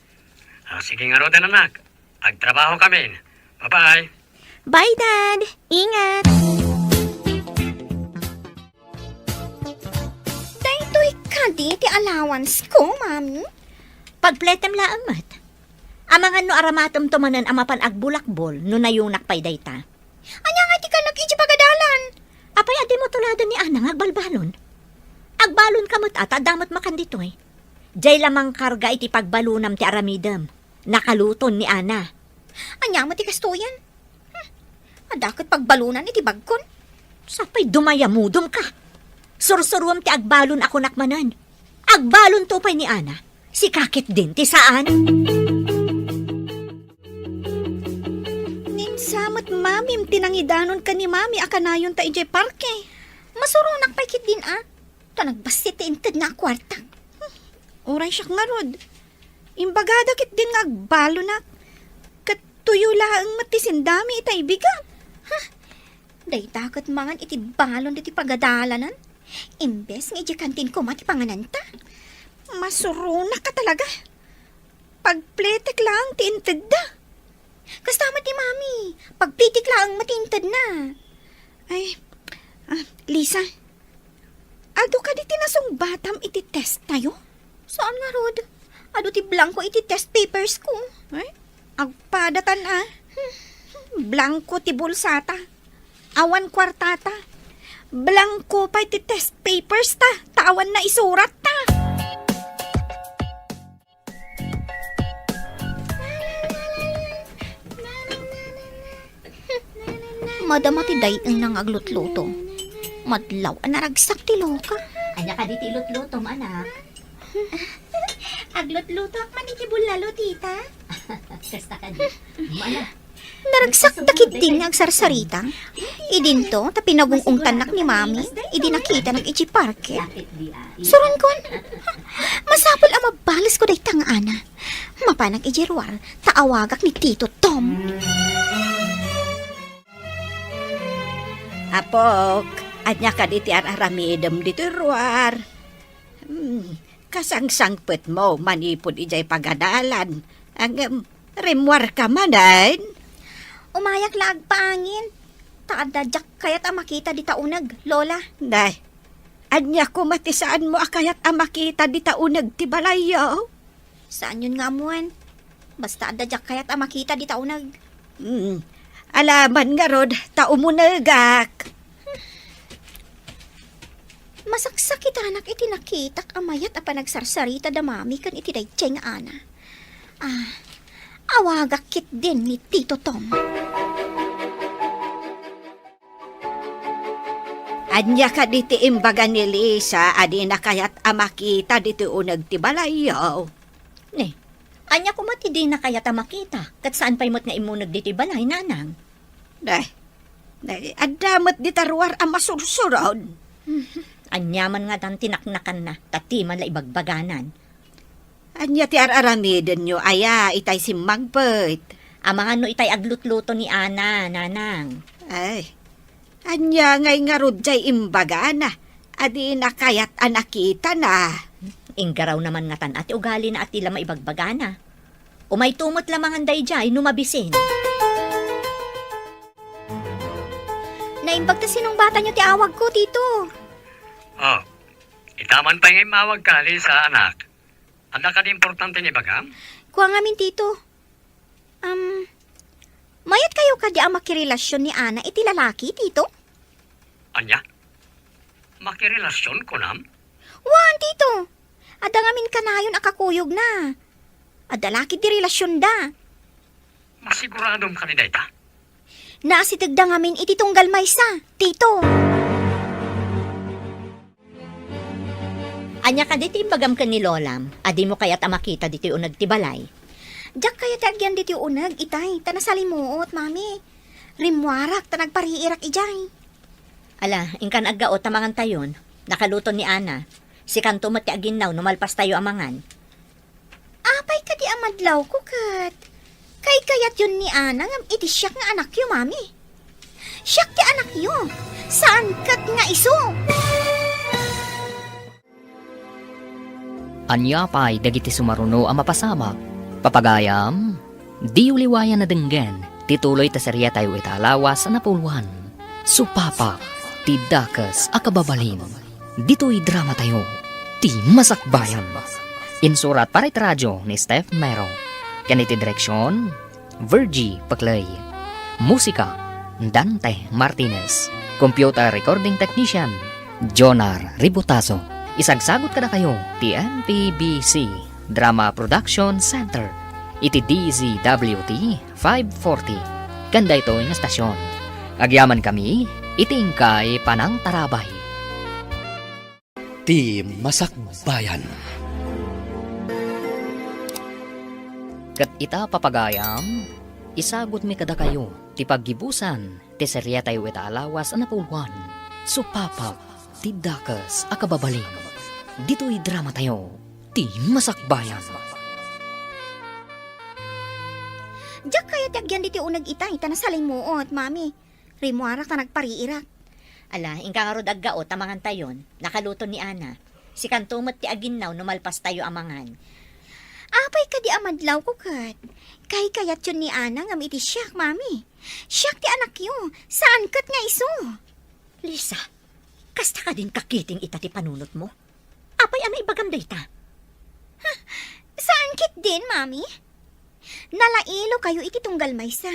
Ah, sige ngaruden, anak. Agtrabahokamin. Bye-bye. Bye, Dad. Ingat. Daytoy kadi ti allowanceko, Mami? Pagpletem laeng met. Amangan no aramatemto manen a mapan agbulakbol no nayunak pay dayta. Ania ngay ti kannak iti pagadalan? Apay a dimo tuladen ni Ana nga agbalbalon? Agbalonka met a ta adda met makan ditoy. Diay la mangkarga iti pagbalonam ti aramidem. Nakaluton ni Ana. Ania met ti kastoyen? Hmm. Adda ket pagbalonan iti bagkon. Sapay dumayamudom ka. Sursuruem ti agbalon a kunak manen. Agbalonto pay ni Ana. Sika ketdin ti saan. Ni sa met mamim ti nangidanon ken ni Mami a kanayonta idiay parke. Masuronak pay ketdin a. Ta nagbassit ti intedna a kuarta. Hmm, uray siak ngarud. Imbagada ketdin nga agbalonak. Ket tuyo laeng met ti sendami ita ibigan. Ha? Dayta ket mangan iti balon ditoy pagadalanan. Imbes nga idiay kantin koma ti pangananta. Masuronak a talaga. Pagpletek laeng ti intedda. Kasta met ni Mami. Pagpletek laeng met ti intedna. Ay, ah, Lisa, adu kadi ti nasungbatam iti test tayo? Saan ngarud? Adu ti blanko iti test papers ko. Ay, agpadatan a. Blanko ti bulsata. Awan kuartata. Blanko pay ti test papers ta, ta awan naisuratta. Madama ti day-enna nga aglutluto. Madlaw a naragsak ti loka. Ania kadi ti ilutlutom, anak? Aglutlutoak man iti bulalo, tita. Kasta kadi. Mana? Naragsak da ketdin nga agsarsarita. Idinto, ta pinagung-ungtannak ni Mami, idi nakitanak iti parke. Suronkon, masapul a mabalesko dayta nga Ana. Mapanak idiay ruar, ta awagak ni Tito Tom. Apok, ania kadi ti ar-aramidem ditoy ruar? Hmm, kasangsangpetmo manipud idiay pagadalan. Ngem, rimmuarka manen? Umayak la agpaangin. Ta adda diak kayat a makita dita uneg, Lola. Nay, ania koma ti saanmo a kayat a makita dita uneg ti balayyo? Saanyon nga ammoen. Basta adda diak kayat a makita dita uneg. Hmm. Alaman ngarud, ta umunegak. Masaksakitanak iti nakitak a mayat a panagsarsarita da Mami ken iti daydiay nga Ana. Ah, awagak ketdin ni Tito Tom. Ania kadi ti imbaga ni Lisa a dina kayat a makita ditoy uneg ti balayyo? Ni, ania koma ti dina kayat a makita, ket saan pay met nga immuneg ditoy balay, Nanang? Day, day, adda met dita ruar a masursuron. Ania man ngatan ti naknakanna, ta ti man la ibagbaganan. Ania ti ar-aramidenyo aya itay simmangpet? Amangan no itay aglutluto ni Ana, Nanang. Ay, ania ngay ngarud jay imbagana a dina kayat a nakitana? Inggarawna man ngatan a ti ugalina a ti la maibagbagana. Umayto met la mangan daydiay no mabisin. Naimbag ta sinungbatanyo ti awagko, Tito. Oh, ita man pay nga immawagka, Lisa, anak. Adda kadi importante nga ibagam? Kua ngamin, Tito. Am, mayat kayo kadi a makirelasion ni Ana iti lalaki, Tito? Ania? Makirelasion, kunam? Wen, Tito. Adda ngamin kanayon a kakuyogna. Adda la ketdi relasionda. Masiguradom kadi dayta? Naasitegda ngamin iti tunggal maysa, Tito. Ania kadi ti imbagam ken ni Lolam a dimo kayat a makita ditoy uneg ti balay? Diak kayat ti agyan ditoy uneg, itay, ta nasalimuot, Mami. Rimmuarak ta nagpariirak idiay. Ala, inkan aggaot ta mangantayon. Nakaluton ni Ana. Sikanto met ti aginnaw no malpastayo a mangan. Apay kadi a madlawko ket kaykayatyon ni Ana ngem iti siak nga anakyo, Mami? Siak ti anakyo. Saan ket nga isu. Ania pay dagiti sumaruno a mapasamak? Papagayam, diyo liwayan a denggen ti tuloy ta seriatayo ita a lawas a napulwan. Supapak ti dakes a kababalin. Ditoy dramatayo, ti Masakbayan. Insurat para iti radio ni Steph Mero. Ken iti direksion, Virgie Paclay. Musika, Dante Martinez. Computer recording technician, Jonar Ributazo. Isagsagut kadakayo ti M P B C Drama Production Center iti D Z W T five forty. Ken daytoy nga stasyon, agyamankami iti inkay panangtarabay. Ti Masakbayan. Ket ita, papagayam, isagutmi kadakayo ti paggibusan ti seriatayo ita a lawas a napulwan, Supapak ti dakes a kababalin. Ditoy dramatayo, ti Masakbayan. Diak kayat ti agyan ditoy uneg itay, ta nasalimuot, Mami. Rimmuarak ta nagpariirak. Ala, inka ngarud aggaot ta mangantayon. Nakaluton ni Ana. Sikanto met ti aginnaw no malpastayo a mangan. Apay kadi a madlawko ket kaykayatyon ni Ana ngem iti siak, Mami. Siak ti anakyo, saan ket nga isu. Lisa, kasta kadin kakiting ita ti panunotmo? Apay a naibagam dayta? Ha, saan ketdin, Mami? Nalailokayo iti tunggal maysa.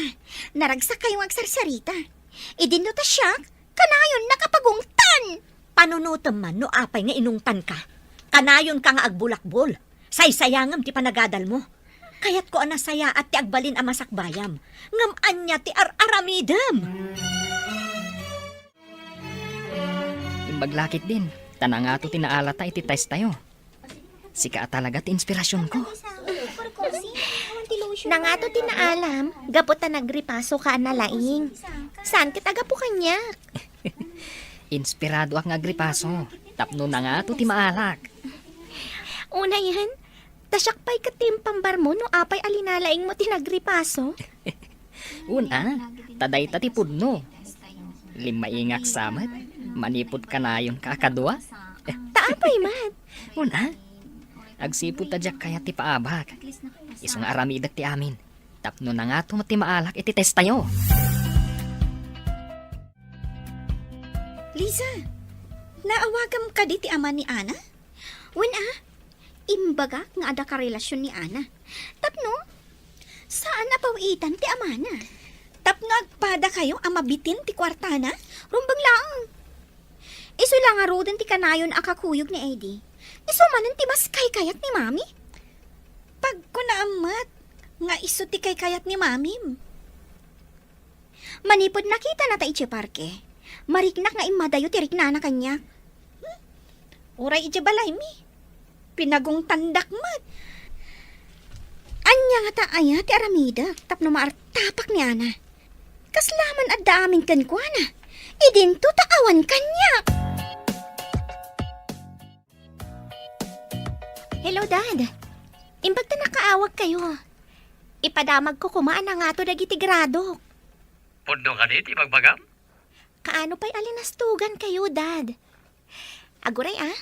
Naragsakkayo nga agsarsarita. Idinno ta siak, kanayonnaka a pagungtan! Panunotem man no apay nga inungtanka. Kanayonka nga agbulakbol. Saysayangem ti panagadalmo. Kayatko a nasayaat ti agbalin a masakbayam. Ngem ania ti ar-aramidem? Imbag la ketdin, ta nangato ti naalata iti testtayo. Sika a talaga ti inspirasionko. Nangato ti naalam, gapu ta nagripasoka a nalaing. Saan ket a gapu kaniak? Inspiradoak nga agripaso, tapno nangato ti maalak. Unayen, ta siak pay ket ti impambarmo no apay a linalaingmo ti nagripaso? Una, ta dayta ti pudno. Limmaingak sa met, manipud kanayonka a kadua. Ta apay met? Una, agsipud ta diak kayat ti paabak. Isu nga aramidek ti amin, tapno nangato met ti maalak iti testtayo. Lisa, naawagam kadi ti ama ni Ana? Wen a, imbagak nga adda karelasion ni Ana. Tapno, saan a paw-itan ti amana. Tapno agpadakayo a mabitin ti kuartana, rumbeng laeng. Isu la ngaruden ti kanayon a kakuyog ni Eddie. Isu manen ti mas kaykayat ni Mami. Pagkunaam met nga isu ti kaykayat ni Mamim. Manipud nakitanata idiay parke, mariknak nga immadayo ti riknana kaniak. Hmm? Uray idiay balaymi, pinagungtandak met. Ania ngata aya ti aramidek tapno maartapak ni Ana? Kasla man adda amin kenkuana, idinto ta awan kaniak. Hello, Dad. Imbag ta nakaawagkayo. Ipadamagko koma a nangato dagiti gradok. Pudno kadi ti ibagbagam? Kaano pay a linastugankayo, Dad? Aguray, a.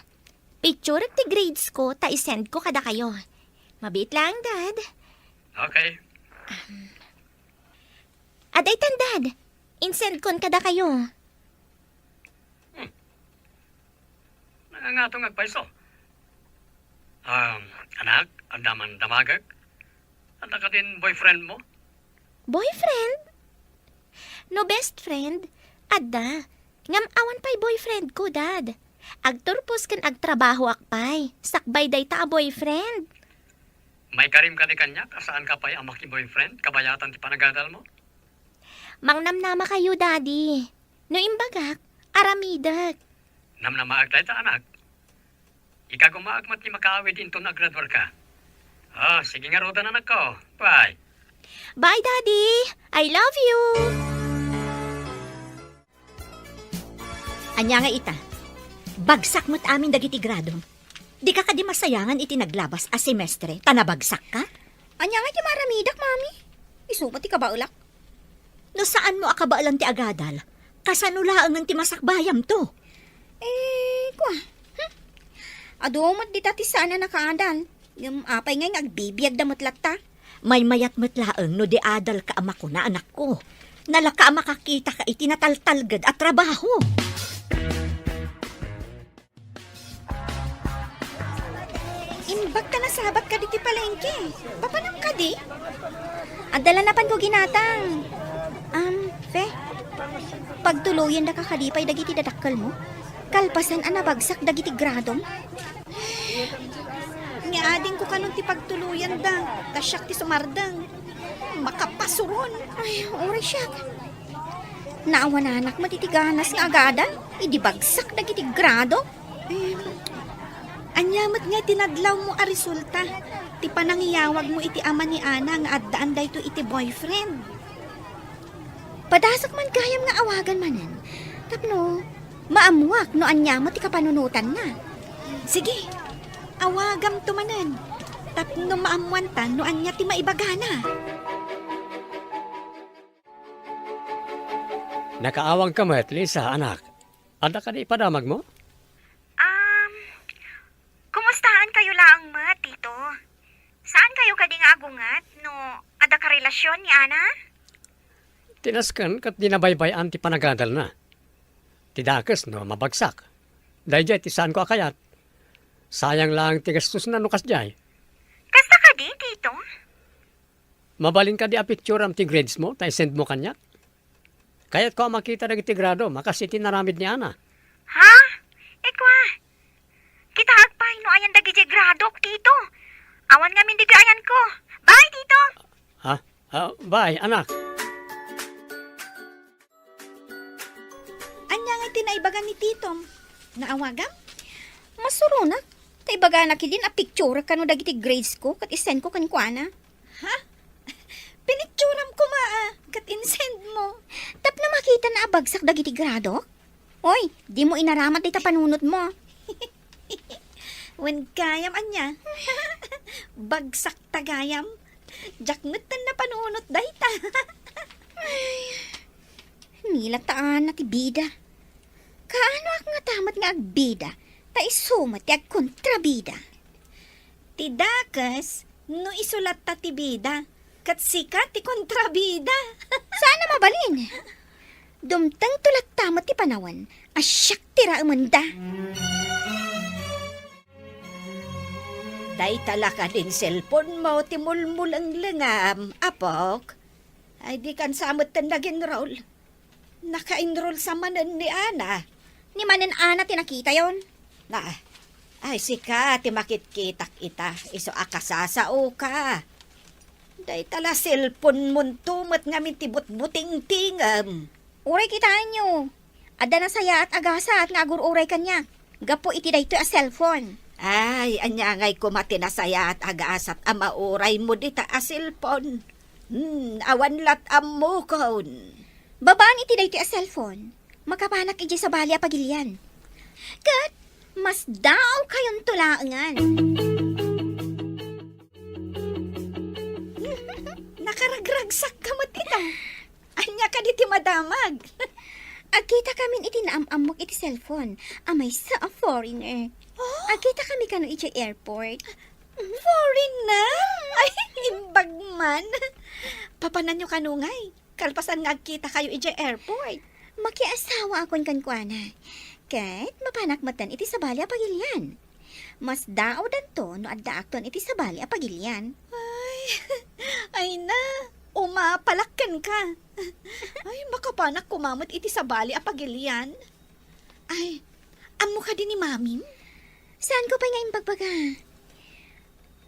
Picturek ti grades ko ta isendko kadakayo. Mabiit laeng, Dad. Okay. Adaytan, Dad. Insendkon kadakayo. Hmm. Nangangato nga agpayso. Um, anak, adda man damagek? Adda kadin boyfriend mo? Boyfriend? No best friend, adda. Ngem awan pay boyfriend ko, Dad. Agturpos ken agtrabahoak pay, sakbay dayta a boyfriend. Maikarim kadi kaniak a saanka pay a maki-boyfriend kabayatan ti panagadalmo? Mangnamnamakayo, Daddy. No imbagak, aramidek. Namnamaak dayta, anak. Ikagumaak met ti makaawid inton agraduarka. Ah, sige ngaruden, anakko. Bye. Bye, Daddy. I love you. Ania nga ita? Bagsak met amin dagiti gradom. Dika kadi masayangan iti naglabas a semestre ta nabagsakka? Ania nga ti maaramidak, Mami? Isu met ti kabaelak. No saanmo a kabaelan ti agadal, kasano laengen ti masakbayamto? Eh, kua. Hmm. Adu met dita ti saan a nakaadal. Ngem apay ngay nga agbibiagda met latta? Maymayat met laeng no di adalka a makuna, anakko. Nalaka a makakitaka iti nataltalged a trabaho. Imbag ta nasabat kadi ti palengke. Papanam kadi? Adda la napanko ginatang. Am, Fe, pagtuloyendaka kadi pay dagiti dadakkelmo? Kalpasan a nabagsak dagiti gradom? Nga adingko kanon ti pagtuloyenda, ta siak ti sumardeng. Makapasuron. Ay, uray siak. Naawananak met iti ganas nga agada, idi bagsak dagiti grado. Em, ania met nga ti nadlawmo a resulta ti panangiyawagmo iti ama ni Ana nga addaan daytoy iti boyfriend? Padasek man gayam nga awagan manen, tapno maammuak no ania met ti kapanunotanna. Sige, awagamto manen, tapno maammuanta no ania ti maibagana. Nakaawangka met, Lisa, anak. Adda kadi ipadamagmo? Um, kumustaankayo laeng met, Tito? Saankayo kadi nga agunget no adda karelasion ni Ana? Ti nasken ket di nabaybay-an ti panagadalna. Ti dakes no mabagsak. Daydiay ti saanko a kayat. Sayang laeng ti gastosna no kasdiay. Kasta kadi, Tito? Mabalin kadi a picturam ti gradesmo ta isendmo kaniak? Kayatko a makita dagiti gradom a kas iti inaramid ni Ana. Ha? Ikua, kitaek pay no ayan dagiti gradok, Tito. Awan ngamin ditoy ayanko. Bye, Tito! Ha? Ah, bye, anak. Ania nga ti naibaga ni Titom? Naawagam? Masuronak, ta ibagana kidin a picturek kano dagiti gradesko ket isendko kenkuana. Ha? Pinicturam koma, a, ket insendmo. Tapno makitana a bagsak dagiti gradok? Oy, dimo inaramat dayta panunotmo. Wen gayam ania? Bagsak ta gayam. Diak metten napanunot dayta. Ay, nila ta Ana ti bida. Kaanoak ngata met nga agbida, ta isu met ti agkontrabida. Ti dakes, no isu latta ti bida, ket sika ti kontrabida. Saan a mabalin. Dumtengto latta met ti panawen a siak ti raemenda. Dayta la kadin cellphone-mo ti mulmulenglengam, apok? Ay, dikan sa metten nag-enroll. Naka-enroll sa manen ni Ana. Ni manen Ana ti nakitayon? Na, ay, sika ti makitkitak ita, isu a kasasaoka. Dayta la cellphone-monto met ngamin ti butbutingtingem. Uray kitaenyo, adda nasayaat a gasat nga agur-uray kaniak gapu iti daytoy a cellphone. Ay, ania ngay koma ti nasayaat a gasat a mauraymo dita a cellphone? Hmm, awan lat ammokon. Babaen iti daytoy a cellphone, makapanak idiay sabali a pagilian. Ket masdaawkayonto laengen. Nakaragragsakka met ita. Ania kadi ti madamag? Agkitakamin iti naam-ammok iti cellphone a maysa a foreigner. Oh? Agkitakami kano idiay airport. Foreigner? Ay, imbag man. Papananyo kano ngay? Kalpasan nga agkitakayo idiay airport. Makiasawaakon kenkuana. Ket mapanak metten iti sabali a pagilian. Masdaawdanto no addaakton iti sabali a pagilian. Ay, ay na, umapalak kenka. Ay, makapanak koma met iti sabali a pagilian. Ay, Ammo kadi ni Mamim? Saanko pay nga imbagbaga?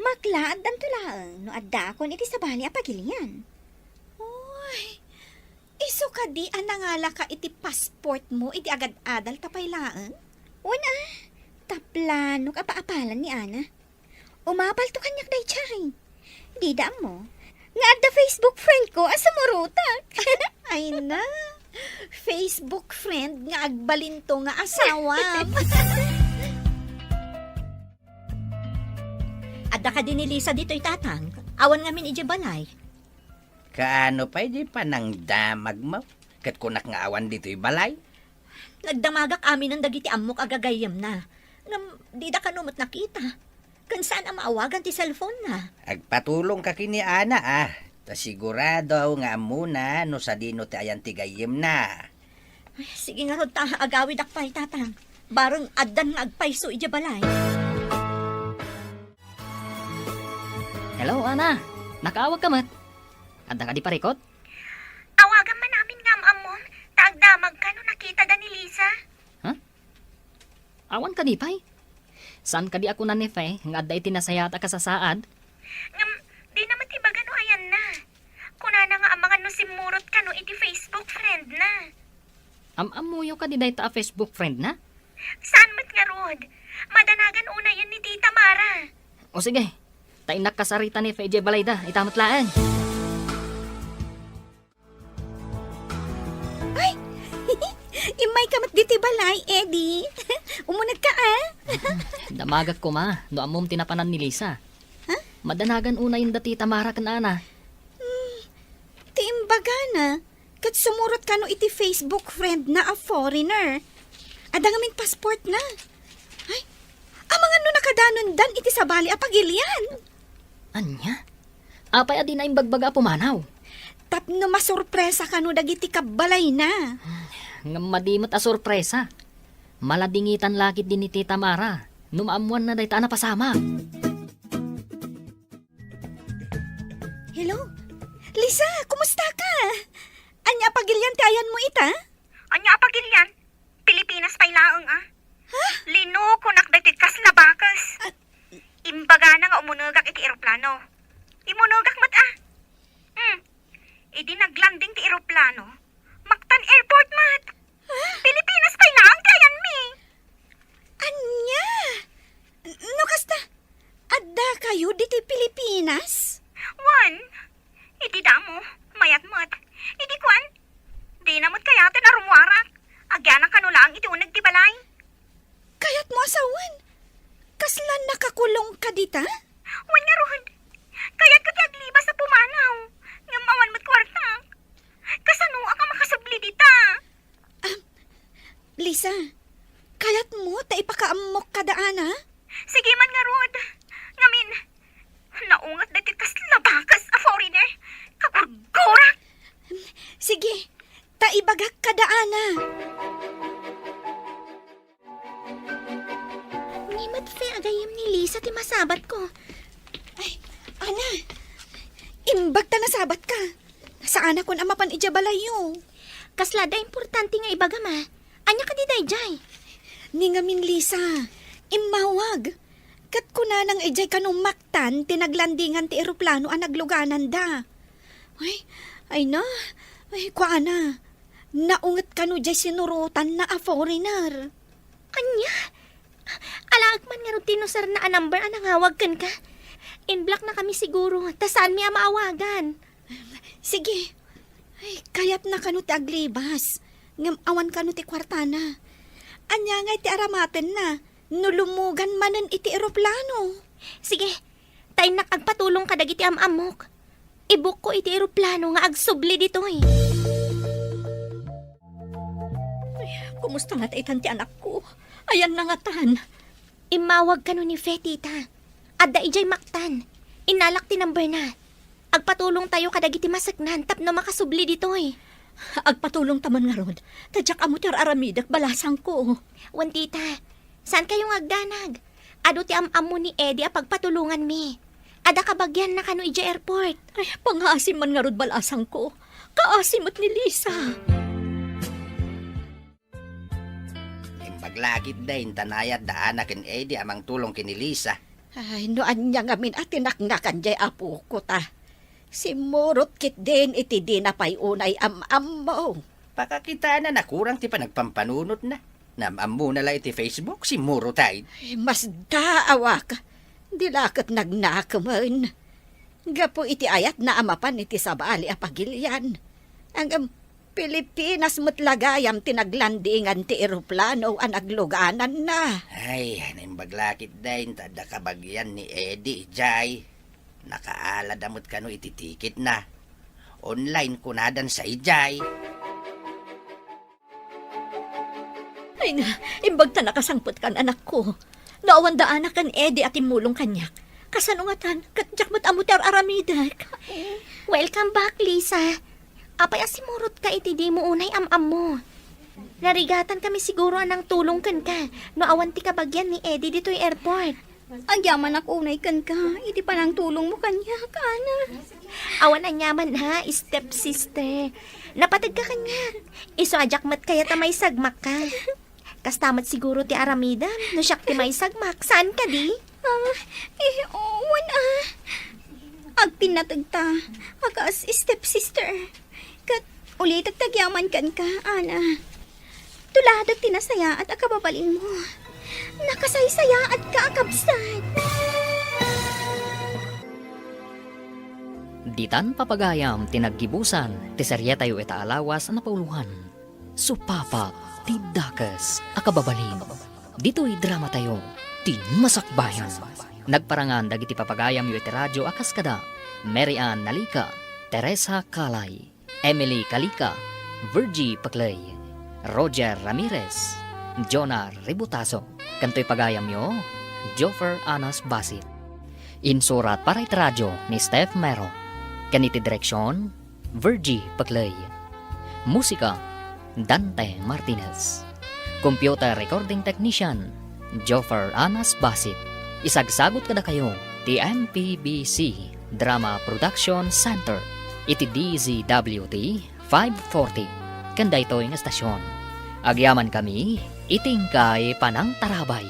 Makla, addanto laeng no addaakon iti sabali a pagilian. Uy, isu kadi a nangalaka iti passport mo iti agad-adal ta pay laeng? Wen a, ta planok a paapalan ni Ana. Umapalto kaniak daydiay. Dida ammo nga adda Facebook friend ko a sumurotak. Ay na, Facebook friend nga agbalinto nga asawam. Adda kadi ni Lisa ditoy, Tatang? Awan ngamin idiay balay. Kaano pay di panangdamagmo? Ket kunak nga awan ditoy balay? Nagdamagak aminen dagiti ammok a gagayyemna. Ngem dida kano met nakita. Ken saan a maawagan ti cellphone-na. Agpatulongka ken ni Ana, a. Ta sigurado nga ammona no sadino ti ayan ti gayyemna. Ay, sige ngarud ta agawidak pay, Tatang. Bareng addan nga agpayso idiay balay. Hello, Ana. Nakaawagka met? Adda kadi parikut? Awagam man amin nga am-ammom, ta agdamagka no nakitada ni Lisa. Huh? Awan kadi pay? Saan kadi a kuna ni Fe nga adda iti nasayaat a kasasaad? Ngem, dina met ibaga no ayanna. Kunana nga amangan no simmurot kano iti Facebook friend-na. Am-ammoyo kadi dayta a Facebook friend-na? Saan met ngarud. Madanagan unayen ni Tita Mara. O sige, ta innak kasarita ni Fe idiay balayda, ita met laeng. Ay! Immayka met ditoy balay, Eddie. Umunegka, a? Damagak koma no ammom ti napanan ni Lisa. Ha? Madanagan unayen da Tita Mara ken Ana. Hmm, ti imbagana, ket sumurot kano iti Facebook friend-na a foreigner. Adda ngamin passport-na. Ay, amangan no nakadanondan iti sabali a pagilian. Ania? Apay a dina imbagbaga a pumanaw? Tapno masurpresa kano dagiti kabbalayna. Ngem madi met a surpresa. Maladingitan la ketdi ni Tita Mara no maammoanna dayta a napasamak. Hello? Lisa, kumusta ka? Ania a pagilian ti ayanmo ita? Ania a pagilian? Pilipinas pay laeng, a. Ha? Linokonak daytoy kasla bakes. Ah. Imbagana nga umunegak iti eroplano. Imunegak met, a. Hmm. Idi naglanding ti eroplano, maktan airport met. Ha? Pilipinas pay laeng ti ayanmi. Ania? No kasta, addakayo ditoy Pilipinas? Wen, iti damo, mayat met. Idi kuan, dina met kayaten a rummuarak. Agyanak kano laeng iti uneg ti balay. Kayatmo a sawen? Kasla nakakulongka dita? Wen ngarud, kayatko ti aglibas a pumanaw. Ngem awan met kuarta. Kasanoak a makasubli dita? Ah, Lisa, kayatmo ta ipakaammok kada Ana? Sige man ngarud. Ngamin, naunget daytoy kasla bakes a foreigner. Kagurgurak! Sige, ta ibagak kada Ana. Ni met Fe a gayyem ni Lisa ti masabatko. Ay, Ana, imbag ta nasabatka. Saanakon a mapan idiay balayyo. Kasla adda importante nga ibagam, a. Ania kadi daydiay? Ni ngamin Lisa, immawag. Ket kunana nga idiay kano maktan ti naglandingan ti eroplano a naglugananda. Ay, ay na, ay, kuana, naunget kano diay sinurotanna a foreigner. Ania? Alaek man ngarud ti nuserna a number a nangawag kenka. In-block na kami siguro, ta saanmi a maawagan. Sige. Ay, kayatna kano ti aglibas, ngem awan kano ti kuartana. Ania ngay ti aramatenna no lummugan manen iti eroplano? Sige, ta innak agpatulong kadagiti am-ammok. Ibukko iti eroplano nga agsubli ditoy. Ay, kumusta ngata itan ti anakko? Ayanna ngatan? Immawag kano ni Fe, tita. Adda idiay maktan. Innalak ti numberna. Agpatulongtayo kadagiti maseknan tapno makasubli ditoy. Agpatulongta man ngarud, ta diak ammo ti ar-aramidek, balasangko. Wen, tita, saankayo nga agdanag. Adu ti am-ammo ni Eddie a pagpatulonganmi. Adda kabagianna kano idiay airport. Ay, pangaasim man ngarud, balasangko. Kaasi met ni Lisa. Lakit da intanayat da Ana ken Eddie a mangtulong ken ni Lisa. Ay, no ania ngamin a tinaknakan jay apoko ta. Simmurot ketdin iti dina pay unay am-ammo. Pakakitana, nakurang ti panagpampanunotna. Nam-ammona la iti Facebook, simmurot ay. Ay, masdaawak. Di la ket nagnakemen. Gapu iti ayatna a mapan iti sabali a pagilian. Ngem Pilipinas met la gayam ti naglandingan ti eroplano a naglugananna. Ay, naimbag la ketdin ta adda kabagian ni Eddie idiay. Nakaalada met kano iti tiketna. Online kunadan sa idiay. Ay na, imbag ta nakasangpetkan, anakko. No awan da Ana ken Eddie a timmulong kaniak, kasano ngatan, ket diak met ammo ti ar-aramidek? Welcome back, Lisa. Apay a simurotka iti dimo unay am-ammo? Narigatankami siguro a nangtulong kenka no awan ti kabagian ni Eddie ditoy airport. Agyamanak unay kenka iti panangtulongmo kaniak, Ana. Awan aniaman ha, stepsister. Napategka kaniak. Isu a diak met kayat a maisagmakka. Kasta met siguro ti aramidem no siak ti maisagmak, saan kadi? Ah, eh, wen, ah. Agpinnategta a kas stepsister. Ket ulitek ti agyaman kenka, Ana. Tuladek ti nasayaat a kababalinmo. Nakasaysayaat ka a kabsat. Ditan papagayam ti naggibusan ti serietayo ita a lawas a napauloan, Supapa ti Dakes a Kababalin. Ditoy dramatayo, ti Masakbayan. Nagparangan dagiti papagayamyo iti radio a kas kada Mary Ann Nalica, Teresa Calay, Emily Calica, Virgie Paclay, Roger Ramirez, Jonah Ributaso, ken toy pagayamyo, Joffer Anas Basit. Insurat para iti radio ni Steph Mero, ken iti direksion, Virgie Paclay. Musika, Dante Martinez. Computer recording technician, Joffer Anas Basit. Isagsagut kadakayo ti M P B C Drama Production Center iti D Z W T five forty ken daytoy nga estasion. Agyamankami iti inkay panangtarabay.